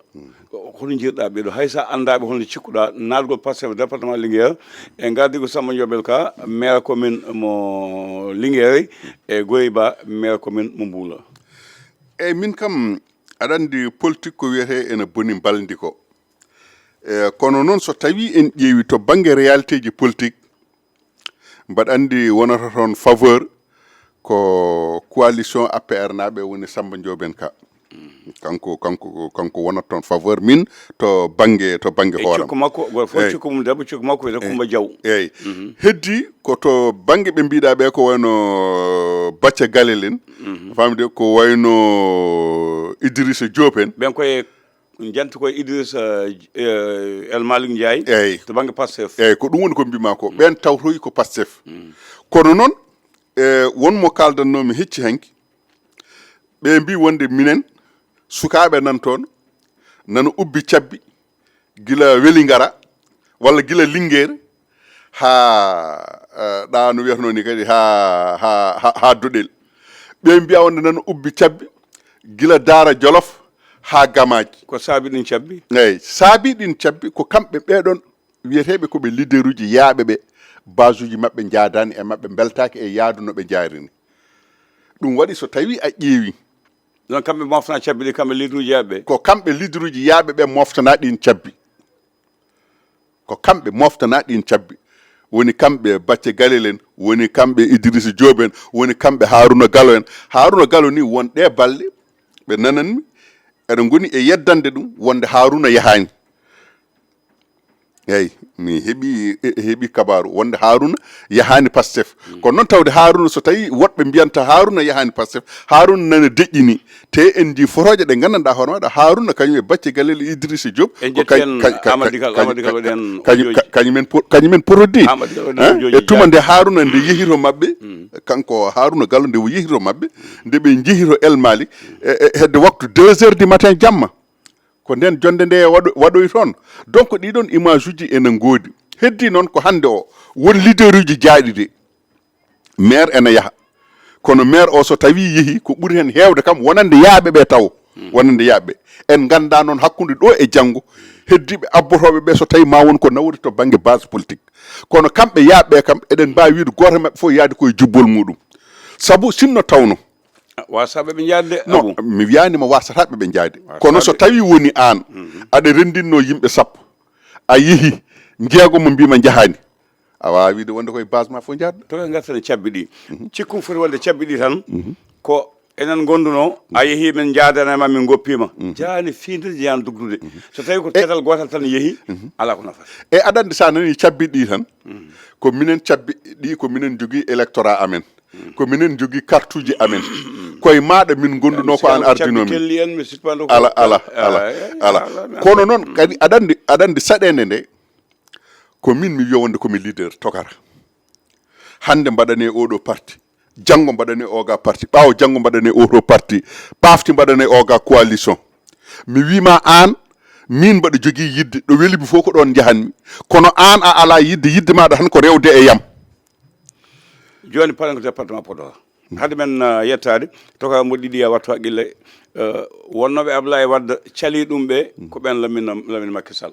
Hono njiyirɗaa ɓee ɗoo? Hay so a anndaa ɓe, holno cikkuɗaa naatgol Pastef département Linguère e ngardiigu Samba Ndiobène Ka, maire commune mo Linguère, e Goy Ba, maire commune mo Mbuula? Eyi, min kam, aɗa anndi politique ko wiyetee ene boni mbalndi ko. E, kono noon, so tawii en ƴeewi to bannge réalité ji politique, mbaɗa anndi wonata toon faveur ko coalition A P R naaɓe, woni Samba Ndiobène Ka. Kanko, kanko, kanko wonata toon faveur min to bannge, to bannge e hoore cukko makko, gooto fof, eyi, cukko mum debbo, cukko makko wiyetee Kumba Diaw. Eyi. Heddi ko to bannge ɓe mbiɗa ɓe, ko wayno Bacca Galel en, famde ko wayno Idrissa Diop en. Ɓen koye janta koye Idrissa, eh, El Malick Ndiaye, eyi, to bannge Pastef. Eyi, ko ɗum woni ko mbima ko. Ɓen tawtoyi ko Pastef. Kono noon, e, won mo kaaldannomi hecci hanki. Ɓe mbi wonde minen, sukaaɓe nan toon, nana ubbi cabbi, gila Welingara, walla gila Linguère, haa, eh, ɗa no wiyatnoo ni kadi, haa, haa, haa, haa Doɗel. Ɓe mbiya wonde nana ubbi cabbi, gila Daara Jolof haa Gamaaji. Ko saabi ɗin cabbi? Eyi, saabi ɗin cabbi ko kamɓe ɓee ɗoon wiyeteeɓe ko ɓe leaderuuji yaaɓe ɓe, basuuji maɓɓe njaadaani e maɓɓe, mbeltaaki e yaadu no ɓe njaari ni. Ɗum waɗi so tawii a ƴeewi. Ɗon kamɓe moftana cabbi ɗi, kamɓe leaderuuji yaaɓe ɓe? Ko kamɓe leaderuuji yaaɓe ɓe moftana ɗin cabbi. Ko kamɓe moftana ɗin cabbi. Woni kamɓe Bacce Galel en, woni kamɓe Idrissa Diop en, woni kamɓe Haruna Galo en. Haruna Galo ni won ɗee balɗe ɓe nananmi, eɗen ngoni e yeddande ɗum wonde Haruna yahaani. Eyi, mi heɓi, e, heɓi kabaaru wonde Haruna yahaani Pastef. Kono noon tawde Haruna, so tawi woɗɓe mbiyanta Haruna yahaani Pastef, Haruna nana deƴƴini. Te en ndi fotooje ɗe nganndanɗaa hoore maɗa, Haruna kañum e Bacce Galel Idrissa Diop, en ko jetti kañ-, en kañ-, kañ-, Amadou Digal, kañ-, Amadou Digal kañ-, waɗi heen kañ-, audio ji. Kañumen po-, kañumen produit. Amadou Digal waɗi, hein? Audio ji. E tuma nde Haruna nde yehi to maɓɓe, kanko Haruna Galo nde o yehi to maɓɓe, nde ɓe njehi to El Mali, e, e hedde waktu deux heures du matin jamma. Ko nden jonnde nde waɗo-, waɗoyi toon. Donc, ɗiɗon image uji ene ngoodi. Heddi noon ko hannde o, won leader uji jaaɗi de. Maire ene yaha. Kono maire o, so tawi yehi, ko ɓuri heen heewde kam wonande yaaɓe ɓe taw. Wonande yaaɓe. En ngannda noon hakkunde ɗo e janngo, heddiiɓe abbotooɓe ɓe, so tawi ma won ko nawori to bannge base politique. Kono kamɓe yaaɓe ɓe kam, eɗen mbaawi wiide gooto e maɓɓe fof yaadi ko e jubbol muɗum. Sabu sinno tawno, ah, wasaaɓe ɓe njaade de, non, Abou. Mi wiyaani ma wasataaɓe ɓe njaade. Wasaaɓe. Kono so tawi woni aan, aɗa renndinno yimɓe sappo, a yehi, jeegom mo mbiima njahaani, a waawaa wiide wonde koye base ma fof njaadɗo. To en ngartan e cabbi ɗi. Cikkum foti wonde cabbi ɗi tan, ko enen ngondunoo, a yehi, min njaadana e ma, min ngoppiima. Jaani fiinde, jaani dugdude. So tawi ko e ketal gootal tan yehi, alaa ko nafata. E aɗa anndi, so a nanii cabbi ɗi tan, ko minen cabbi ɗi, ko minen njogii électorat amen. Ko minen njogii kartuuji amen. Koye maaɗa min ngondunoo, ko aan ardinoo min. Kelli en, mi sippanɗo ko ala, ala, ala, ala, ala. Kono noon kadi aɗa anndi, aɗa anndi saɗeende nde, ko min mi wiya wonde ko mi leader tokara. Hannde mbaɗane oɗo parti, janngo mbaɗane oga parti, ɓaawo janngo mbaɗane oto parti, paafti mbaɗane oga coalition. Mi wiima aan, min mbaɗa jogii yidde, ɗo weli mi fof ko ɗoon njahanmi. Kono aan a alaa yidde, yidde maaɗa tan ko rewde e yam. Jooni paren ko département Podor. Hade men, uh, yettaade, toka mo ɗiɗi a wattu haqqille, uh, wonnooɓe Ablaye Wade calii ɗum ɓe, ko ɓen Lamine, Lamine Macky Sall.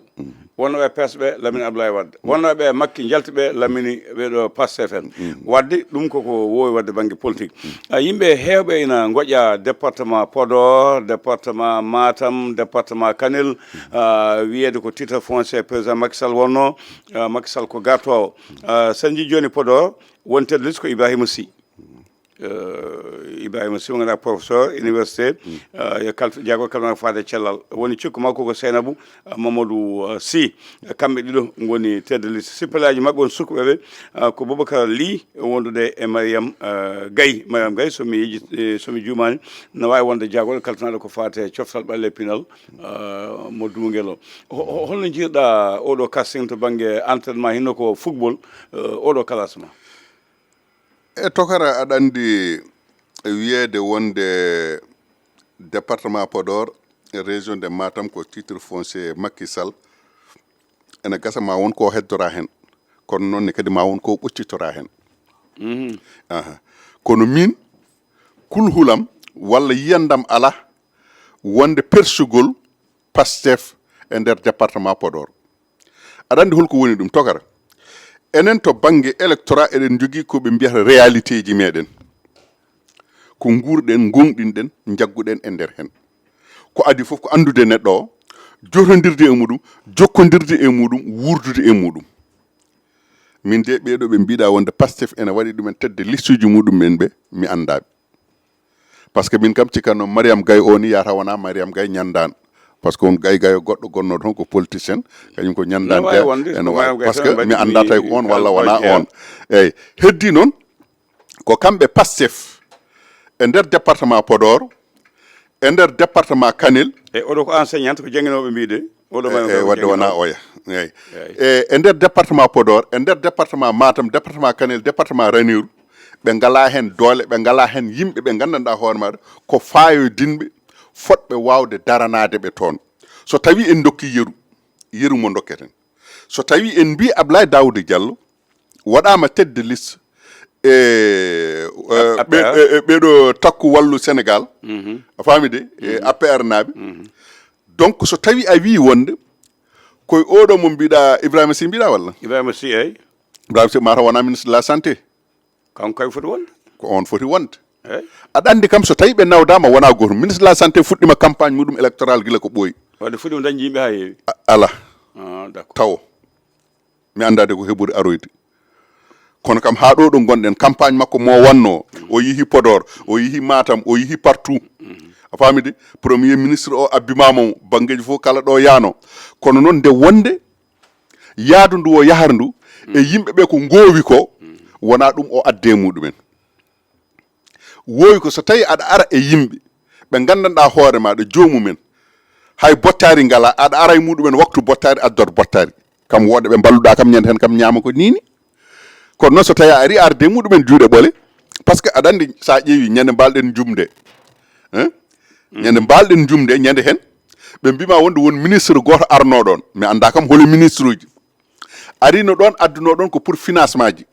Wonnooɓe P S ɓe Lamine Ablaye Wade. Wonnooɓe Macky njalti ɓe Lamine ɓe ɗo Pastef en. Wadde ɗum koko woowi wadde bannge politique. Ah, yimɓe heewɓe ina ngoƴa département Podor, département Matam, département Kanel, ah, wiyeede ko titre foncier président Macky Sall wonnoo, ah, Macky Sall ko gartoowo. Ah, so en njii jooni Podor, woni tête de liste ko Ibrahima Sy. Ibrahima Sy, mo ngannduɗaa professeur université, eh, yo kalf-, jagol kalfinaango faade cellal. Woni cikku makko ko Seynabou, eh, Mamadou, eh, Sy. Kamɓe ɗiɗo ngoni tête de liste. Sippelaaji maɓɓe won sukkuɓe ɓe, eh, ko Boubacar Ly wondude e Mariam, eh, Gaye. Mariam Gaye, so mi yejji-, eh, so mi juumaani, no waawi wonde jagol kalfinaaɗo ko faati e coftal ɓalli e pinal, eh, mo Duungel o. Ho-, ho-, holno njiirɗaa oɗo casting to bannge entraînement, hinno ko football, eh, oɗo classement? E tokara, aɗa anndi, e wiyeede wonde département Podor e région de Matam ko titre foncier Macky Sall, ene gasa ma won ko heddoraa heen, kono noon ne kadi ma won ko ɓoccitora heen. Aha. Kono miin, kulhulam walla yiyandam alaa wonde persugol Pastef e nder département Podor. Aɗa anndi holko woni ɗum, tokara? Enen to bannge électorat eɗen njogii ko ɓe mbiyata réalité ji meɗen. Ko nguurɗen, ngonɗinɗen, njagguɗen e nder heen. Ko adii fof ko anndude neɗɗo o, jotondirde e muɗum, jokkondirde e muɗum, wuurdude e muɗum. Min de ɓeeɗo ɓe mbiɗa wonde Pastef ene waɗi ɗumen tête de liste uji muɗum en ɓe, mi anndaa ɓe. Par ce que min kam cikkanno Mariam Gaye o ni yata wona Mariam Gaye ñanndaan. Par ce que on Gaye Gaye goɗɗo gonnoɗo toon ko politicien, kañum ko ñanndaan. Ene waawi wonde, ene ko waawi. Par ce que mi anndaa tawi ko on walla wona on. Eyyi, heddi noon ko kamɓe Pastef e nder département Podor, e nder département Kanel. E oɗo ko enseignant, ko jannginooɓe mbiɗe. Oɗo e, e, wadde wona oya. Eyyi. E, e nder département Podor, e nder département Matam, département Kanel, département Ranérou, ɓe ngala heen doole, ɓe ngala heen yimɓe ɓe nganndanɗaa hoore maɗa ko faayodinɓe, fotɓe waawde daranaade ɓe toon. So tawii en ndokki yeru, yeru mo ndokketen. So tawii en mbii Ablaye Daouda Diallo waɗaama tête de liste e, e, ɓe-, e, e ɓeeɗo takku wallu Sénégal, a faami de, e A P R naaɓe. Donc, so tawii a wii wonde koye oɗo mo mbiɗa Ibrahima Sy mbiɗa walla? Ibrahima Sy, eyyi. Ibrahima Sy mataw wona ministre de la santé. Kanko kay foti wonde. Ko on foti wonde. Eyyi. Aɗa anndi kam so tawii ɓe nawdaama wona gooto. Ministre de la santé fuɗɗima campagne muɗum électorale gila ko ɓooyi. Wadde fuɗɗima dañde yimɓe haa heewi. A-, ala. Ah, d'accord. Tawo. Mi anndaa de ko heɓori aroyde. Kono kam haa ɗo ɗo ngonɗen, campagne makko mo wannoo, o yehi Podor, o yehi Matam, o yehi partout. A faami de? Premier ministre o abbimama mo, banngeeji fof kala ɗo yaano. Kono noon nde wonde yaadu ndu o yahar ndu, e yimɓe ɓe ko ngoowi ko, wona ɗum o adde muɗumen. Woowi ko so tawii aɗa ara e yimɓe ɓe nganndanɗaa hoore maaɗa, joomumen, hay bottaari ngalaa, aɗa ara e muɗumen waktu bottaari, addor bottaari. Kam wooda ɓe mballuɗaa kam ñande heen kam ñaama ko niini. Kono noon so tawii a arii arde e muɗumen juuɗe ɓole, par ce que aɗa anndi so a ƴeewi ñande mbaalɗen jumde, hein? Ñande mbaalɗen jumde, ñande heen ɓe mbiima wonde won ministre gooto arnoo ɗoon. Mi anndaa kam holi ministre uji. Arino ɗoon, adduno ɗoon ko pour financement ji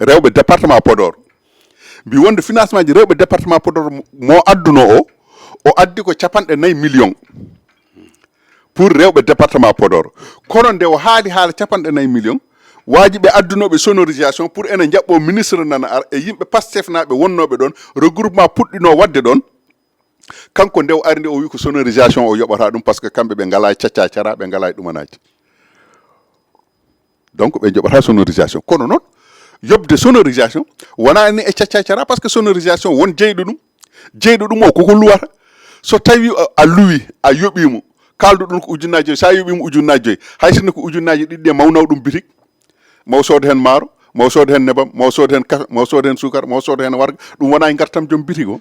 rewɓe département Podor. Mbi wonde financement ji rewɓe département Podor mo, mo adduno o, o addi ko capanɗe nayi million pour rewɓe département Podor. Kono nde o haali haala capanɗe nayi million, waaji ɓe addunoɓe sonorisation pour ene njaɓɓo ministre nana ar e yimɓe Pastef naaɓe wonnooɓe ɗoon, regroupement puɗɗino waɗde ɗoon. Kanko nde o ari nde o wi ko sonorisation o yoɓata ɗum, par ce que kamɓe ɓe ngalaa e cacca cara, ɓe ngalaa e ɗumanaaji. Donc ɓe njoɓata sonorisation. Kono noon, yoɓde sonorisation wona ni e cacca cara, par ce que sonorisation won jeyɗo ɗum. Jeyɗo ɗum o koko luwata. So tawi a, a luwi, a yoɓimo, kaldo ɗum ko ujunnaaji joyi. Sa yoɓimo ujunnaaji joyi, hay sinno ko ujunnaaji ɗiɗi ɗe mawnaw ɗum bitik, maw sood heen maaro, maw sood heen nebam, maw sood heen kafe, maw sood heen suukar, maw sood heen warga, ɗum wona e ngartam joom bitik o.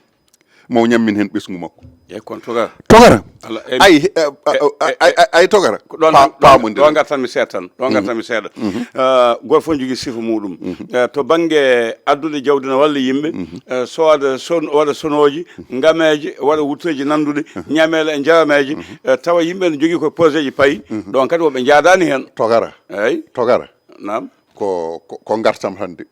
Maw ñammin heen ɓesngu makko. Eyi, kono togara. Togara. Alla, eyi. Ay, eh, eh, ay, eh, ay, ay, ay, togara. Ko ɗoon Pa-, tan, ɗoon, paamondiren. Ɗoon ngartan mi seeɗa tan. Ɗoon ngartan mi seeɗa. Eh, gooto fof ne jogii sifa muɗum. Eh, to bannge addude jawdi no walla yimɓe, eh, so waɗa son-, waɗa sonooji, ngameeje, waɗa wutteeji nannduɗi, ñameele e jarameeje, eh, tawa yimɓe ne jogii ko poseeji payi, ɗoon kadi woɓɓe njaadaani heen. Togara. Eyi. Togara. Naam. Ko, ko, ko ngartam hannde.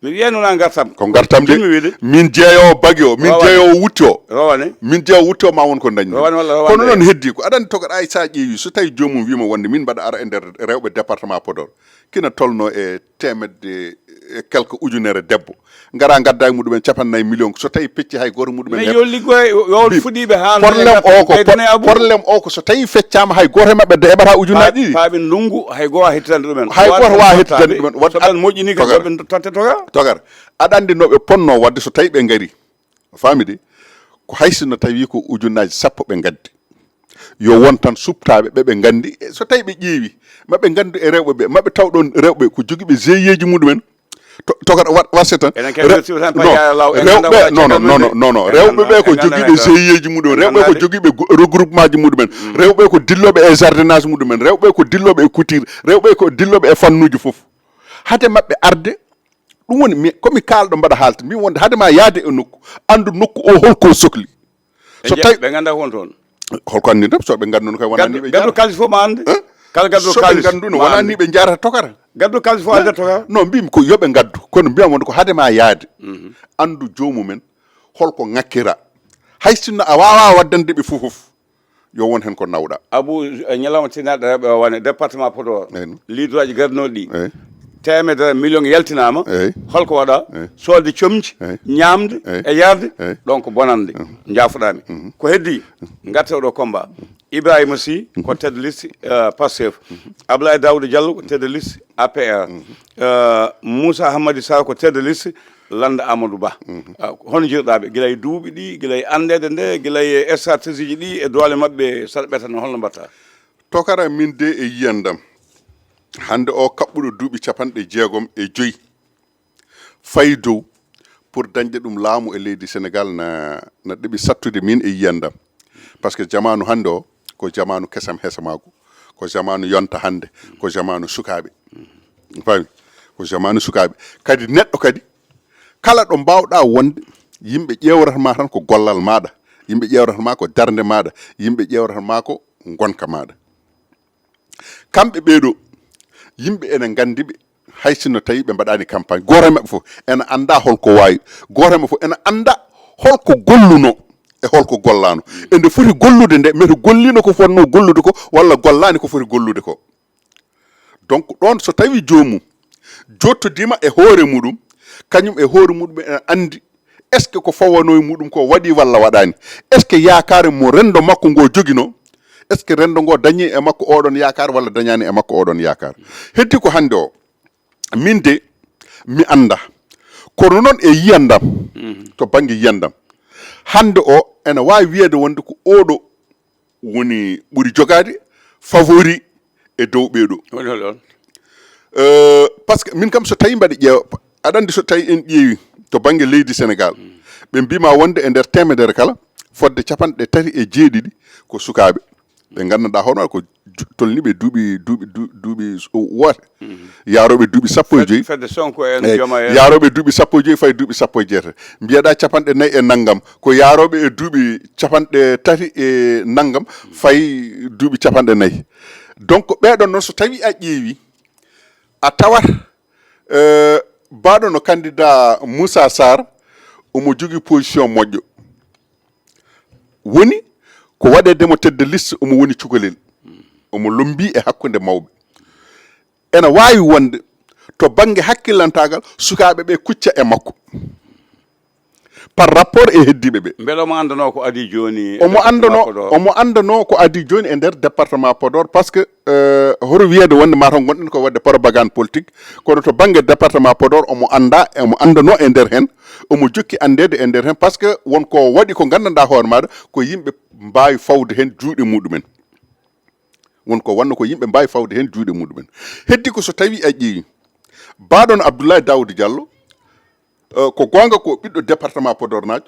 Mi wiyano na ngartam. Ko ngartam de. Ɗum mi wiide. Min jeeyo bagi o, min Rowane. Jeeyo wutti o. Rowane. Min jeeyo wutti o ma won ko dañmi. Rowane walla Rowane. Kono noon heddi ko aɗa anndi togaɗa e sa ƴeewi so tawi joomum wiima wonde min mbaɗa ara e nder rewɓe département Podor. Kina tolno e temedde e quelque ujunere debbo, ngara ngadda e muɗumen capanɗe nayi million, so tawi pecci hay goto muɗumen mais heɓa. Yo liggoy yo fuɗiɓe ha Problème o ko Ɓeydane Abou. Problème o ko so tawi feccama hay goto e maɓɓe de heɓata ujunaji ɗiɗi. Paaɓe ndungu hay goto ha hettande ɗumen. Hay goto wawa hettande ɗumen. Soɓe moƴƴini ka Togar. Soɓe totte toga. Togar, aɗa andi noɓe ponno wadde so tawi ɓe ngari, a faami de, ko hay sinno tawi ko ujunaji sappo ɓe ngaddi, yo won tan suptaɓe ɓe ɓe gandi. E so tawi ɓe ƴeewi maɓe gandu e rewɓe ɓe maɓe taw ɗon rewɓe ko jogiiɓe G I E ji muɗumen. To- toga waɗ warse tan. Enen kadi Re- wirti tan non, paya law, en ganda rewɓe wona non non caggal non nde. non non non En rewɓe ganda- ɓe ko en ganda jogiiɓe en G I E ji muɗumen, en rewɓe ko ganda- jogiiɓe go- regroupement ji muɗumen, rewɓe ko dilloɓe e jardinage muɗumen, rewɓe ko dilloɓe e couture, rewɓe ko dilloɓe e fannuji fof. Hade maɓɓe arde, ɗum woni mi komi kaalɗo mbaɗa haalta mbimi wonde hade ma yaade e nokku, andu nokku o holko sokli. So tawi Ɓe ganda ko woni toon. Holko anndi ɗum? So ɓe ngannduno kay wonani ɓe Gaddu kalis fof ma annde. Kala gaddu So ɓe kalis ngannduno ma wonani annde. Ɓe njaarata tokara. Gaddu kalis fof annde tokara. Non, mbimi ko yo ɓe ngaddu, kono mbiyam wonde ko hade ma yaade, anndu joomumen holko ŋakkira. Hay sinno a wawa waddande ɓe fof fof, yo won hen ko nawɗa. Abou, e ñalawma tinaɗo rewɓe o wone département Podor. Eyyi. Liidoji garnoɗi ɗi. Eyyi. Temedere million yaltinama. Eyyi. Holko waɗa? Eyyi. Sodde comci, Eyyi. ñamde, Eyyi. E yarde. Eyyi. Donc bonande. Njafuɗami. Ko heddi? Gatta oɗo combat. Ibrahima Sy ko tête de liste euh, Pastef. Abdoulaye Daouda Diallo ko tête de liste A P R. Euh, Moussa Hamadi Sarr ko tête de liste Landa Amadou Ba. Ah, hono jiɗɗaɓe gila e duuɓi ɗi, gila e andede nde, gila e stratégie ji ɗi e doole maɓɓe saɗa ɓetana holno mbatta? Tokara min de e yiyandam, hande o kaɓɓuɗo duuɓi capanɗe jeegom e joyi fayi dow, pour dañde ɗum laamu e leydi Sénégal na na ɗeɓi sattude min e yiyandam. Parce que jamanu hande o ko jamanu kesam hesamagu, ko jamanu yonta hande, ko jamanu sukaɓe. Faami? Ko jamanu sukaɓe. Kadi neɗɗo kadi kala ɗo mbawɗa wonde, yimɓe ƴewrata ma tan ko gollal maɗa, yimɓe ƴewrata ma ko darde maɗa, yimɓe ƴewrata ma ko gonka maɗa. Kamɓe ɓeeɗo yimɓe ene nganndi ɓe, hay sinno tawi ɓe mbaɗani campagne, gooto e maɓɓe fof ene annda holko waawi, gooto e maɓɓe fof ene annda holko golluno e holko gollano, e nde foti gollude nde, mete gollino ko fotno gollude ko walla gollani ko foti gollude ko. Donc ɗon so tawi joomum jottodima e hoore muɗum, kañum e hoore muɗum ene anndi est ce que ko fawano e muɗum ko waɗi walla waɗani, est ce que yaakaare mo rendo makko ngo jogino, est ce que rendo ngo dañi e makko oɗon yaakaar walla dañani e makko oɗon yaakaar. Heddi ko hande o, min de mi anda, kono noon e yiyandam to banggue yiyandam, hande o ene wawi wiyede wonde ko oɗo woni ɓuri jogaade favori e dow ɓeeɗo. Woni hol on? Euh, parce que min kam so tawi mbaɗi ƴeewa, aɗa andi so tawi en ƴeewi to banggue leydi Sénégal, ɓe mbima wonde e nder temedere kala fodde capanɗe tati e jeeɗiɗi ko sukaɓe ɓe gandanɗa hono ko ju- tolni ɓe duuɓi duuɓi du- duuɓi s- woote, yaroɓe duuɓi sappo e joyyi. Fedde Sonko en Eyyi, Jooma en. Yaroɓe duuɓi sappo e joyyi fayi duuɓi sappo e jeetati. Mbiyeɗa capanɗe nayi e nanngam, ko yaroɓe e duuɓi capanɗe tati e nanngam fayi duuɓi capanɗe nayi. Donc ɓeɗon noon so tawi a ƴeewi, a tawat euh, baɗo no candidat Moussa Sarr, omo jogui position moƴƴo, woni ko waɗedemo tête de liste, omo woni cukalel, omo lombi e hakkude mawɓe. Ene wawi wonde to banggue hakkillantagal sukaɓe ɓe kucca e makko par rapport e heddiɓe ɓe. Beele omo andano ko adi joni e Omo département andano Podor? Omo andano ko adi joni e nder département Podor, parce que euh, hoto wiyede wonde mataw gonɗen ko wadde propagande politique, kono to banggue département Podor omo anda, omo andano e nder hen, omo jokki andede e nder hen, parce que won ko waɗi ko gandanɗa hoore maɗa ko yimɓe mbawi fawde hen juuɗe muɗumen. Won ko wanno ko yimɓe mbawi fawde hen juuɗe muɗumen. Heddi ko so tawi a ƴeewi baɗon Abdoulaye Daouda Diallo, euh, ko gonga ko ɓiɗɗo département Podor najo,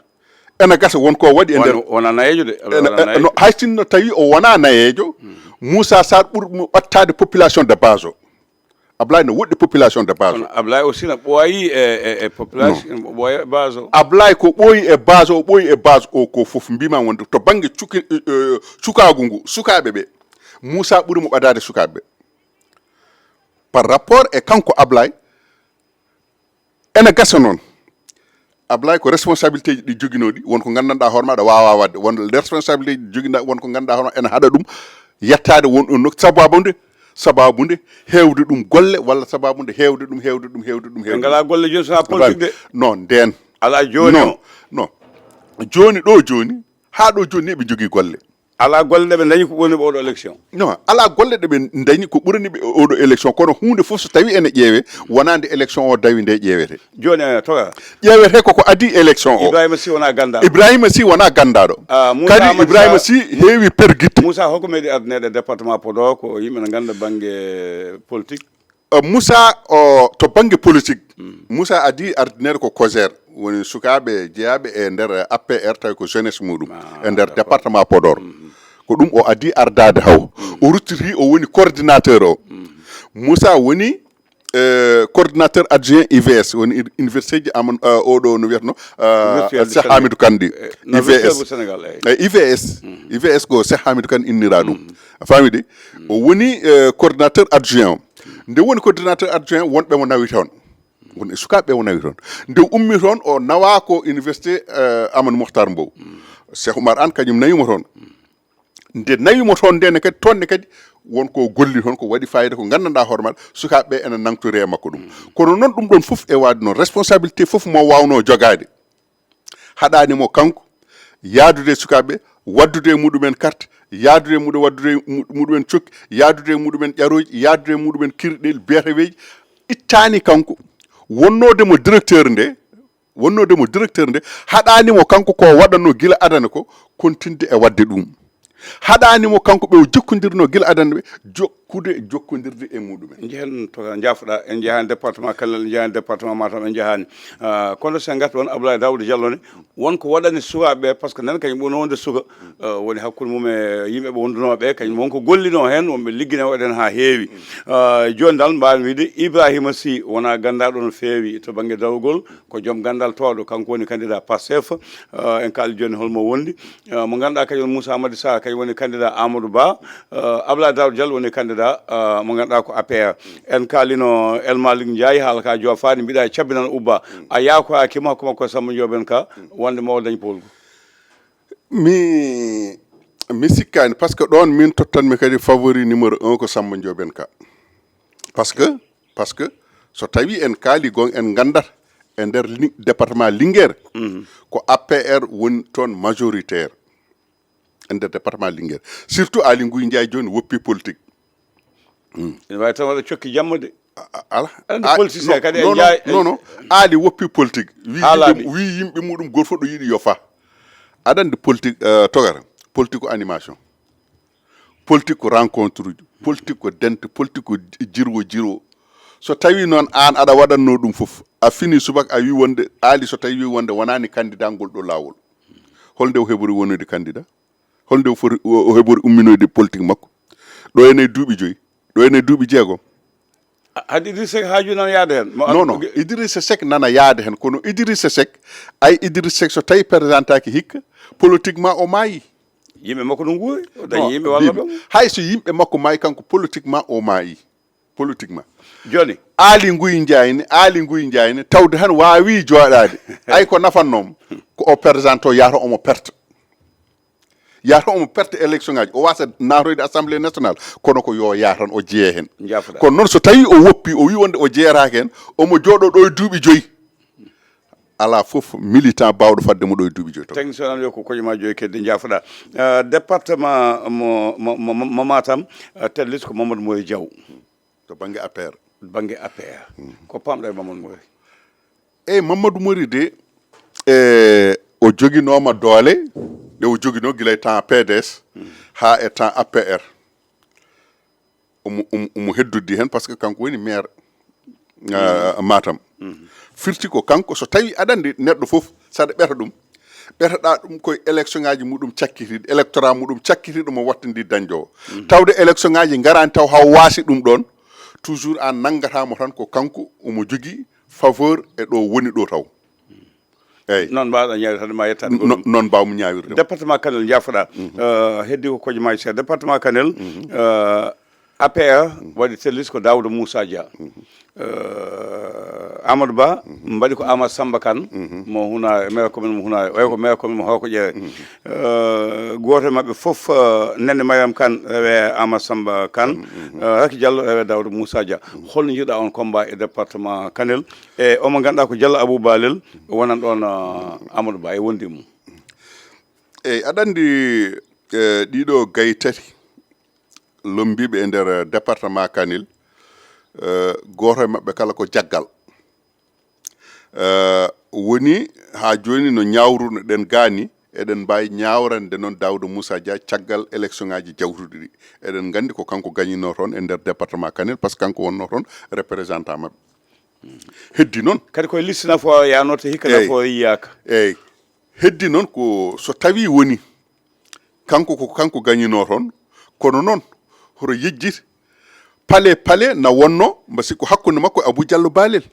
ene gasa won ko waɗi e nder Wona- wona nayejo de. Ene- Wona nayejo. No, hay sinno tawi o wona nayejo, Moussa Sarr ɓurmo ɓattade population de base o. Ablaye no woɗɗi population de base o. Kono Ablaye aussi na ɓooyi e, e, e population, ɓooyi e base o. Ablaye ko ɓooyi e base o, ɓooyi e base o ko fof mbima wonde to banggue cuki- eh, eh, cukagu ngu, sukaɓe ɓe, Moussa ɓuuri mo ɓadade sukaɓe ɓe par rapport e kanko Ablaye. Ene gasa noon Ablaye ko responsabilité ji ɗi joguinoɗi, won ko gandanɗa hoore maɗa wawa wadde, won responsabilité ji joguinoɗa, won ko gandanɗa hoore maɗa ene haɗa ɗum yettade won ɗon nokku, sababu nde Sababu nde heewde ɗum golle, walla sababu nde heewde ɗum, heewde ɗum, heewde ɗum, heewde ɗum. Ngalaa golle jooni, so a politique de. Non, ndeen. Alaa jooni. Non, non. Jooni ɗo jooni, haa ɗo jooni ni eɓe njogii golle. Alaa golle ɗe ɓe ndañi ko ɓurani ɓe oɗo élection. Non, alaa golle ɗe ɓe ndañi ko ɓurani ɓe oɗo élection, kono huunde fof so tawi ene ƴeewe, wonaa nde élection o dawi nde ƴeewete. Jooni, eh, toga. Ƴeewete koko adii élection o. Ibrahima Sy wonaa ganndaɗo. Ibrahima Sy wonaa ganndaɗo. Ah, Moussa Kadi Amadou Ibrahima Sy heewi pergitte. Moussa, hokku meɗi ardineede département Podor, ko yimɓe no ngannda bannge politique. Eh, Moussa, o, to bannge politique, Moussa adii ardineede ko COJER, woni sukaaɓe jeyaaɓe e nder A P R, tawi ko jeunesse muɗum e nder département Podor. Ko ɗum o adii ardaade haw. O ruttiti, o woni coordinateur o. Moussa woni, eh, coordinateur adjoint U V S, woni uni- université ji Amadou, eh, oɗo no wiyatno, eh, Cheikh Hamidou Kane ɗi. U V S. Eh, U V S. U V S ko Cheikh Hamidou Kane innira ɗum. A faami de? O woni, eh, coordinateur adjoint o. Nde woni coordinateur adjoint, wonɓe mo nawi toon. Won e sukaaɓe mo nawi toon. Nde ummi toon, o nawa ko université, eh, Amadou Mokhtar Mbow. Cheikh Oumar Anne kañum nawi mo toon. Nde nawi mo toon nde ne kadi, toon ne kadi, won ko golli toon, ko waɗi fayida, ko nganndanɗaa hoore maɗa, sukaaɓe ɓe ene nangtori e makko ɗum. Kono noon ɗum ɗoon fof e waade noon, responsabilité fof mo waawnoo jogaade. Haɗaani mo kanko yahdude e sukaaɓe, waɗdude e muɗumen carte, yahdude e muɗum, waɗdude e mu- muɗumen cokki, yahdude e muɗumen ƴarooji, yahdude e muɗumen kirɗel, beetaweeji. Ittaani kanko wonnoode mo directeur nde, wonnoode mo directeur nde, haɗaani mo kanko ko waɗatnoo gila adana ko, kontinde e waɗde ɗum. Haɗaani mo kanko ɓe o jokkondirnoo gila adana ɓe, jokkude, jokkondirde e muɗumen. Njehen to njaafuɗaa, en njahaani département Kanel, en njahaani département Matam, en njahaani. Ah, kono so en ngartii won Abdoulaye Daouda Diallo ne, won ko waɗani sukaaɓe ɓe, par ce que nana kañum ɓurno wonde suka, ah, woni hakkunde mum e yimɓe ɓe wondunoo ɓe, kañum won ko gollinoo heen, won ɓe ligginoo waɗen haa heewi. Ah, jooni dal, mbaawen wiyde Ibrahima Sy wonaa ganndaaɗo no feewi to bannge darogol, ko joom ganndal tooɗo, kanko woni candidat Pastef. Ah, en kaali jooni hol mo wondi. Ah, mo ngannduɗaa kañum woni Moussa Madi Sarr, kañum woni candidat Amadou Ba. Ah, Abdoulaye Daouda Diallo woni candidat, ah, mo ngannduɗaa ko A P R. En kaalino El Malick Ndiaye, haala ka joofaani, mbiɗa cabbinan ubba. A yaakoyaaki mo, hakkunde makko e Samba Ndiobène Ka, wonde mo o dañ poolgu. Mi, mi sikkaani, par ce que ɗoon min tottanmi kadi favori numéro un ko Samba Ndiobène Ka. Par ce que, par ce que so tawi en kaali gon, en nganndat e nder Li- département Linguère, ko A P R woni toon majoritaire e nder département Linguère. Surtout Aly Ngouille Ndiaye jooni woppi politique. Ene waawi tan waɗa cokki jamma de. A- a- Ala. Aɗa anndi A- politicien non, kadi e non, Ndiaye- non, non. Aly woppi politique. Wi Haalaani. Yimɓe, wi yimɓe muɗum, gooto fof ɗo yiɗi yo fa. Aɗa anndi politique, eh, togata. Politique ko animation. Politique ko rencontre uji. Politique ko dente, politique ko ji- jirwo jirwo. So tawi noon aan aɗa waɗatnoo ɗum fof, a fini subaka, a wi wonde Aly, so tawi wi wonde wonaani candidat ngol ɗo laawol, hol nde o heɓori wonude candidat? Hol nde o foti, o o heɓori umminoyde politique makko? Ɗo ene duuɓi joyi, ɗo ene duuɓi jeegom. Hade Idrissa Seck haaju nana yaade heen. Mo- Non, non, Idrissa Seck nana yaade heen, kono Idrissa Seck, ay, Idrissa Seck so tawi présentaki hikka, politiquement o maayi. Yimɓe makko no nguuri, o dañi yimɓe walla ɗum. Hay so yimɓe makko maayi, kanko politiquement o maayi. Politiquement. Jooni. Aly Ngouille Ndiaye ne, Aly Ngouille Ndiaye ne, tawde han waawi jooɗaade. Ay ko nafannoom, ko o présente o, yahata omo perte. Yahata omo perte élection ngaji, o wasa natoyde assemblée nationale, kono ko yo yah tan o jeeye hen. Njaafoɗaa. Kono noon so tawi o woppi, o wi wonde o jeeyatake hen, omo jooɗo ɗo e duuɓi joyi. Ala fof militant bawɗo fadde mo ɗo e duuɓi joyi to. Technicien am yo ko koƴe ma joyi kedde, njaafoɗaa. Eh, département mo, mo, mo, mo Matam, eh, tête liste ko Mamadou Mory Diaw. To bangge A P R. Bangge A P R. Ko pamɗa e Mamadou Mory? Eyi, Mamadou Mory de, e, o joginooma doole ɗe o joginoo gila e temps P D S haa e temps A P R. Omo, omo, omo heddoddi heen, par ce que kanko woni maire, ah, Matam. Firti ko kanko, so tawi aɗa anndi neɗɗo fof, saɗa ɓeta ɗum, ɓetaɗa ɗum koye élection ngaji muɗum cakkitiiɗi, électorat muɗum cakkitiiɗo mo wattandi dañde o. Tawde élection ngaji ngaraani taw haw waasi ɗum ɗoon, toujours aan nanngata mo tan ko kanko omo jogii faveur e ɗo woni ɗo taw. Eyi. Noon mbaawɗa ñaawirde, hade ma yettaade ko ɗum. Noon mbaawmi ñaawirde. Département Kanel, njaafoɗaa. Eh, heddi ko kojomaaji seeɗa. Département Kanel, eh, A P R waɗi tête liste ko Daouda Moussa Dia. Eh, Amadou Ba, mbaɗi ko Amadou Samba Kane, mo Hunaare, maire commune mo Hunaare, oya ko maire commune mo Hooko Ƴere. Eh, gooto e maɓɓe fof, eh, Nene Mariam Kane, rewe Amadou Samba Kane, eh, Racky Diallo, rewe Daouda Moussa Dia. Holno njiɗa on combat e département Kanel? E omo ngannduɗaa ko Diallo Abou Balel, wonan ɗon, eh, Amadou Ba e wonde mum. Eyi, aɗa anndi, eh, ɗiɗo gayi tati lombiiɓe e nder, eh, département Kanel, eh, gooto e maɓɓe kala ko jaggal. Eh, woni haa jooni no ñaawruno-ɗen gaa ni, eɗen mbaawi ñaawrande noon Daouda Moussa Dia caggal élection ŋaaji jawtuɗi ɗi. Eɗen nganndi ko kanko gañinoo toon e nder département Kanel, par ce que kanko wonnoo toon représentant maɓɓe. Heddi noon. Kadi koye liste nafoore yaanoo te hikka Eyi. nafoore yiyaaka. Eyi. Heddi noon ko so tawii woni kanko ko kanko gañinoo toon, kono noon hoto yejjit pale pale na wonnoo mba sikko hakkunde makko e Abou Diallo Balel.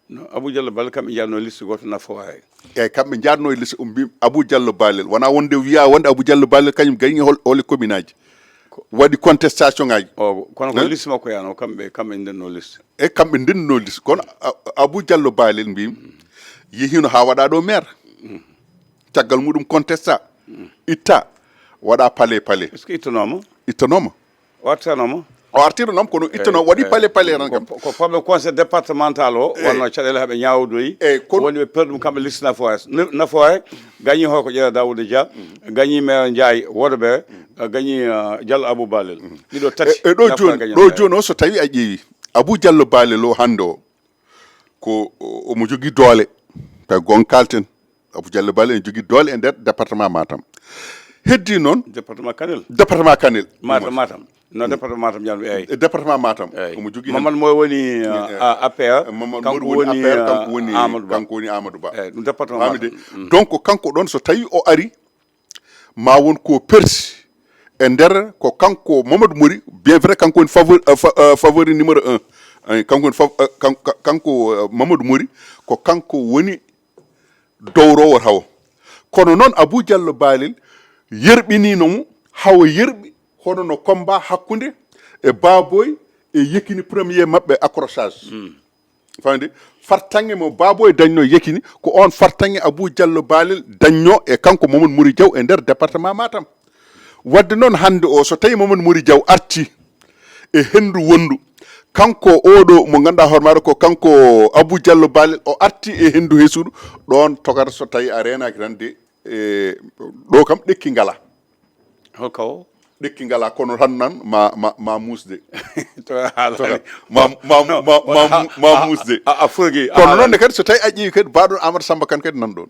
No, Abou Diallo Balel kamɓe njaarnoo liste gooto nafoore. Eyi, kamɓe njaarnoo e liste, o mbi Abou Diallo Balel. Wonaa wonde wiyaa wonde Abou Diallo Balel kañum gañi hol, holi commune aji. Waɗi contestation ŋaaji. O, kono ko Hein? liste makko yaanoo, kamɓe, kamɓe ndennoo liste. E kamɓe ndennoo liste. Kono A-, Abou Diallo Balel mbi yehino haa waɗa ɗo maire. Caggal muɗum contesta. Itta. Waɗa pale pale. Est-ce que ittanooma? Ittanooma. O artiranooma? O artiranooma, kono ittano, waɗi pale pale tan kam. Ko, ko problème conseil départemental o, Eyi. wonno caɗeele haɓe ñaawdoyi. Eyi, kono Woni ɓe perdu ɗum kamɓe liste nafoore. N-, nafoore, gañi Hooko Ƴere Daouda Dia, gañi maire Ndiaye Wodo Bere, gañi, eh, Diallo Abou Balel. Ɗiɗo tati. E, e ɗo Nafoore jooni, gañi ɗo nafoore. jooni o, so tawi a ƴeewi Abou Diallo Balel o hannde o, ko o, omo jogii doole. Tawi goonga kaalten. Abou Diallo Balel ene jogii doole e nder département Matam. Heddi noon Département Kanel. Département Kanel. Matam, Matam. No département Matam jam, eyi. E département Matam. Eyi. Omo jogii Mamadou Moy woni, eh, eh, a-, A P R. Eh, Mamadou Kanko Moy woni woni, A P R, eh, kanko woni, Amadou Ba. Eyi, ɗum département Matam. Donc kanko ɗoon so tawi o ari, ma won ko persi e nder ko kanko Mamadou Mori, bien vrai kanko woni favori, eh, fa-, eh, favori numéro un. Eyi, kanko woni fav-, eh, kan-, ka-, kanko, eh, Mamadou Mori ko kanko woni dowrowo tawo. Kono noon Abou Diallo Balel yerɓinino mo, hawo yerɓi, hono no combat hakkunde e Baboy e Yekini premier maɓɓe accrochage. Famde, fartaŋŋe mo Baboy dañno Yekini, ko on fartaŋŋe Abou Diallo Balel dañno e kanko Mamadou Mori Diaw e nder département Matam. Wadde noon hannde o, so tawi Mamadou Mori Diaw arti e henndu wonndu, kanko oɗo mo ngannduɗaa hoore maaɗo ko kanko Abou Diallo Balel, o arti e henndu hesuɗo, ɗoon tokata so tawi a reenaaki tan de, e, ɗo kam ɗekki ngala. Holka o? Ɗekki ngala, kono tan nan ma, ma, ma muusde. To a haalani. Toka. Ma, ma, No, ma, ma, a, mu-, ma a, muusde. A, a fogi, a Kono haalani. noon ne kadi so tawi a ƴeewi kadi baɗo Amadou Samba Kane kadi nan ɗoon.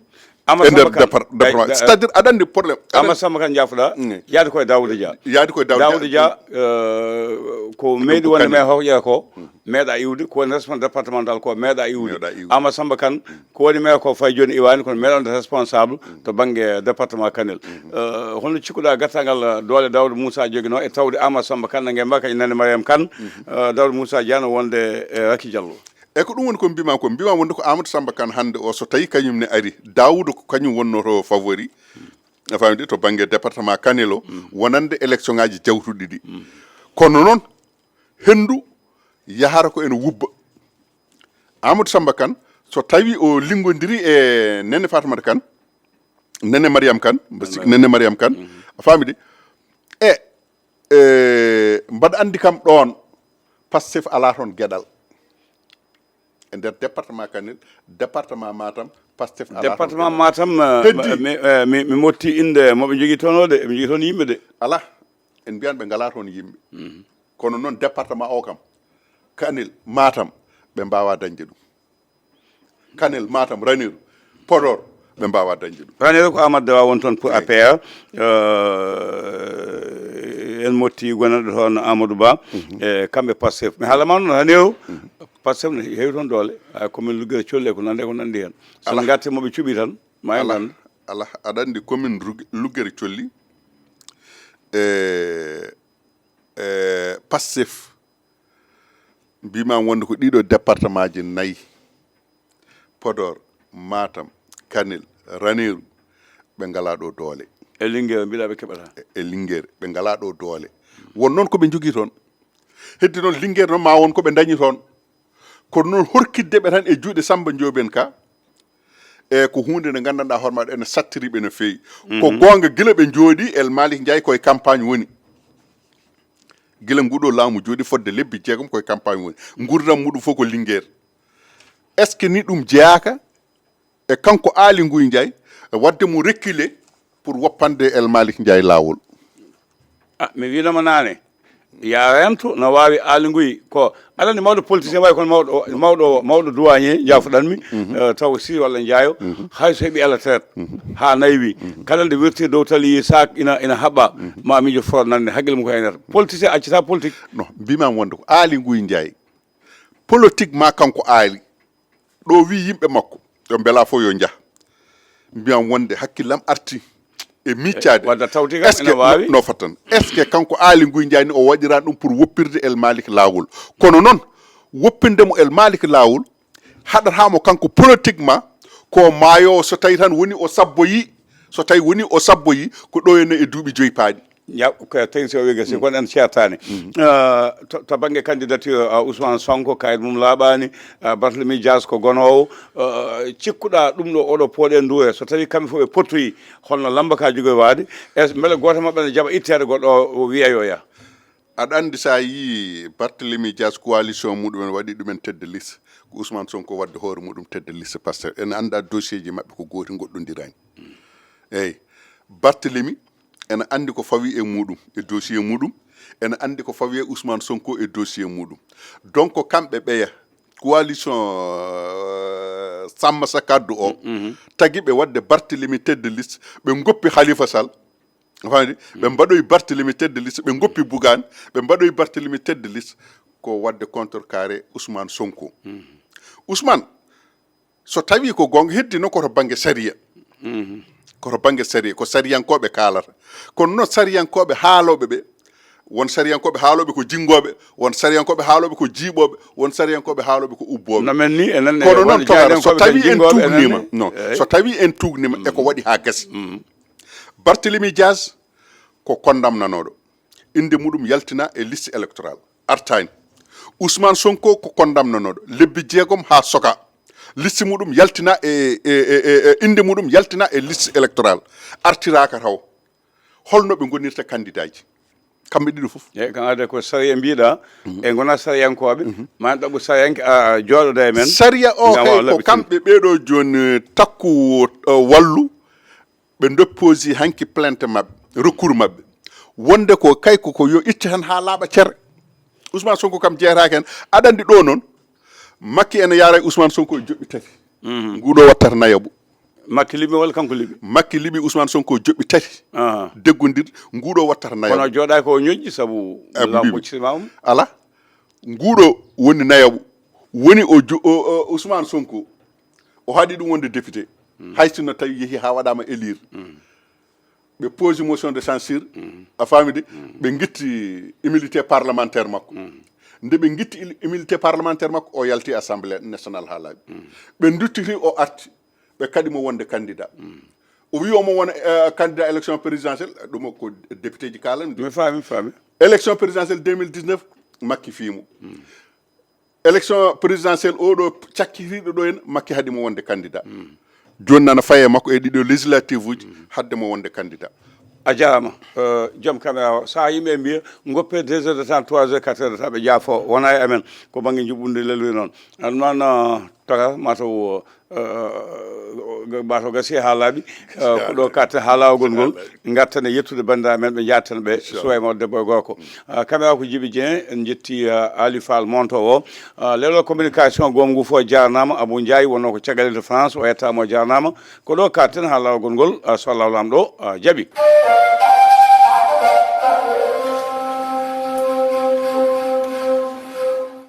Amadou E nder Samba Kane. départ-, Gay-, département. gay-, C'est-à-dire aɗa anndi problème. Aɗa Amadou Samba Kane jaafuɗa, Mm. yaade koye Daouda Dia. Yaadi koye Daouda Daouda Dia. Dia, eh, ko Ɗum meeɗi ko wonde Kane. maire Hoho Ƴeera ko, meeɗa iwde, ko woni responsable départemental ko, meeɗa iwde. Meeɗa iwde. Amadou Samba Kane, ko woni maire ko fay jooni iwaani, kono meeɗa wonde responsable to bannge département Kanel. Eh, holno cikkuɗa gartagal, eh, doole Daouda Moussa joginoo e tawde Amadou Samba Kane, nge mbaka e Nene Mariam Kane, eh, Daouda Moussa Dia no wonde e Racky Diallo? E ko ɗum woni ko mbima ko, mbima wonde ko Amadou Samba Kane hannde o, so tawi kañum ne ari, Daouda ko kañum wonnoto favori. A faami de, to bannge département Kanel o, wonande élection ngaji jawtuɗi ɗi. Kono noon, henndu yahata ko ene wubba. Amadou Samba Kane, so tawi o linngodiri e Nene Fatimata Kane, Nene Mariam Kane, mbo sikki Nene Mariam Kane, a faami de? E, e, mbaɗa anndi kam ɗoon, Pastef alaa toon geɗal. E nder département Kanel, département Matam, Pastef alaa toon Département geɗal. Matam, eh, Heddi. mi, eh, mi, mi motti innde mo ɓe njogii toon o de, ɓe njogii toon yimɓe de. Alaa, en mbiyan ɓe ngalaa toon yimɓe. Kono noon département o kam, Kanel, Matam, ɓe mbaawaa dañde ɗum. Kanel, Matam, Raneeru, Podor, ɓe mbaawaa dañde ɗum. Raneeru ko Amadou Dawa woni toon pour Eyi. A P R. Eh, en motti gonanɗo toon Amadou Ba. E kamɓe Pastef. Mi haalama noon Raneeru, Pastef ne heewi toon doole. Hay commune Lugguere Colli e ko nanndi e ko nanndi heen. So Alaa. Ngarte mo ɓe cuɓi tan, ma en Alaa, nganndu. Alaa, aɗa anndi commune Rug-, Lugguere Colli, e, e, Pastef, mbima wonde ko ɗiɗo département ji nayi, Podor, Matam, Kanel, Raneeru, ɓe ngalaa ɗo doole. E Linguere, mbiɗa ɓe keɓata. E, e Linguere, ɓe ngalaa ɗo doole. Won noon ko ɓe njogii toon. Heddi noon Linguere noon ma won ko ɓe dañi toon. Kono noon, horkitde ɓe tan e juuɗe Samba Ndiobène Ka, e ko huunde nde nganndanɗaa hoore maaɗa ene sattiri ɓe no feewi. Ko goonga, gila ɓe njooɗi, El Malick Ndiaye koye campagne woni. Gila nguɗo laamu jooɗi fodde lebbi jeegom koye campagne woni. Nguurndam muɗum fof ko Linguère. Est-ce que ni ɗum jeyaaka e kanko Aly Ngouille Ndiaye, e waɗde mo reculer pour woppande El Malick Ndiaye laawol? Ah, mi wiinoma naane, ya rento no waawi Aly Ngouille ko, aɗa anndi mawɗo politicien wayi kono mawɗo mawɗo mawɗo douanier, jaafoɗanmi, eh, taw si walla njaayo, hay so heɓi ala traite haa nayi wi, kala nde wirti dow tali yi sac ina ina haɓɓa, ma miijo foro nande hakkille mum ko e nder politicien accata politique. No mbimam wonde ko Aly Ngouille Ndiaye, politiquement, kanko Aly, ɗo wi yimɓe makko yo mbela fof yo njah, mbiyam wonde hakkillam arti e miccade. Wadda tawti kam ene waawi. No fattan, est ce que kanko Aly Ngouille Ndiaye ni o waɗiran ɗum pour woppirde El Malick laawol? Kono noon, woppinde mo El Malick laawol haɗata mo kanko politiquement ko maayo, so tawi tan woni o sabboyi, so tawi woni o sabboyi ko ɗo henne e duuɓi joyi paaɗi. Yaw, ko technicien o wi gasi, kono en ceertaani. Eh, to, to bannge candidature, eh, Ousmane Sonko, kayit mum laaɓaani, eh, Barthélemy Dias ko gonoowo. Eh, cikkuɗaa ɗum ɗo, oɗo pooɗe nduure, so tawii kamɓe fof ɓe pottoyi, holno lamba ka jogoy waade? E mbele gooto maɓɓe ne jaɓa itteede goɗɗo o, o wiya yo yah? Aɗa anndi, so a yii Barthélemy Dias, coalition muɗum en waɗi ɗumen tête de liste, ko Ousmane Sonko waɗde hoore muɗum tête de liste Pastef. Ene anndaa dossier ji maɓɓe ko gooti, ngoɗɗondiraani. Eeyi, Barthélemy ene anndi ko fawi e muɗum, e dossier muɗum, ene anndi ko fawi e Ousmane Sonko e dossier muɗum. Donc, kamɓe ɓeya, coalition, euh, Samma Sa Kaddu o, tagi ɓe waɗde Barthélemy tête de liste, ɓe ngoppi Khalifa Sall, a faami de? Ɓe mbaɗoyi Barthélemy tête de liste, ɓe ngoppi Bougane, ɓe mbaɗoyi Barthélemy tête de liste, ko waɗde contrecarré Ousmane Sonko. Ousmane, so tawi ko goonga, heddi noon ko to bannge sariya. Ko to bannge sariya, ko sariyankooɓe kaalata. Kono noon, sariyankooɓe haalooɓe ɓe, won sariyankooɓe haalooɓe ko jinngooɓe, won sariyankooɓe haalooɓe ko jiiɓooɓe, won sariyankooɓe haalooɓe ko ubbooɓe. No men ni, enen ne, kono noon, togara, so tawi en tuugnima, non, so tawi en tuugnima e ko waɗi haa gasi. Barthélemy Dias ko condamnanooɗo. Innde muɗum yaltina e liste électorale, artaani. Ousmane Sonko ko condamnanooɗo, lebbi jeegom haa soka. Liste muɗum yaltina e, e, e, e, e innde muɗum yaltina e liste électorale, artiraaka taw. Holno ɓe ngonirta candidat ji? Kamɓe ɗiɗo fof. Eeyi, kam ade ko sariya mbiɗa, e ngona sariyankooɓe, ma en ɗaɓɓu sariyanke, a, jooɗoda e men. Sariya o kay ko kamɓe ɓeɗo jooni, eh, takku, eh, wallu, ɓe dopposi hanki plainte maɓɓe, recours maɓɓe. Wonde ko kay ko, ko yo itte tan haa laaɓa cere. Ousmane Sonko kam jeyataake hen. Aɗa anndi ɗo noon, Makki ene yaara e Ousmane Sonko e joɓɓi tati. Nguɗo wattata nayaɓu. Makki liɓi walla kanko liɓi? Makki liɓi Ousmane Sonko joɓɓi tati. Ah. Deggondir, nguɗo wattata nayaɓu. Kono jooɗaaki o ñoƴƴi sabu. Eh, law mbiimi. Ɓoccitiima um. Ala. Nguɗo woni nayaɓu. Woni o jo-, o, o, Ousmane Sonko. O haɗi ɗum wonde député. Hay sinno tawi yehi haa waɗaama élire. Ɓe posi motion de censure, a faami de, ɓe ngitti immunité parlementaire makko. Nde ɓe ngitti il-, immunité parlementaire makko, o yalti Assemblée nationale haa laaɓi. Ɓe nduttiti, o arti, ɓe kaɗi mo wonde candidat. O wi omo wona, eh, candidat élection présidentielle, ɗum ko député ji kaalan ɗum. Mi faami, mi faami. Élection présidentielle deux mille dix-neuf, Makki fii mo. Élection présidentielle oɗo cakkitiiɗo ɗo en, Makki haɗi mo wonde candidat. Jooni nana faye makko e ɗiɗo législative uji, hadde mo wonde candidat. A jaaraama, eh, joom caméra o. So a yimɓe mbiya, ngoppe deux heures de temps, trois heures, quatre heures de temps, ɓe jaafo, wona e amen. Ko bannge njuɓɓundi lelwi noon. Ɗum noon, eh, taga mataw, eh, mataw gasi haa laaɓi. Eh, ko ɗo katten haa laawol ngol. Ngarten e yettude banndiraaɓe men, ɓe njaatten ɓe, suway mawɗo debbo e gorko. Ah, kamɓe ko Djiby Dieng, en njetti, ah, Ali Fall monto o. Ah, leɗol communication goomu ngu fof jaarnaama. Abou Ndiaye wonno ko caggal to France, o yettaama, o jaarnaama. Ko ɗo katten haa laawol ngol, ah, so Allahu Laamɗo, ah, jaɓi.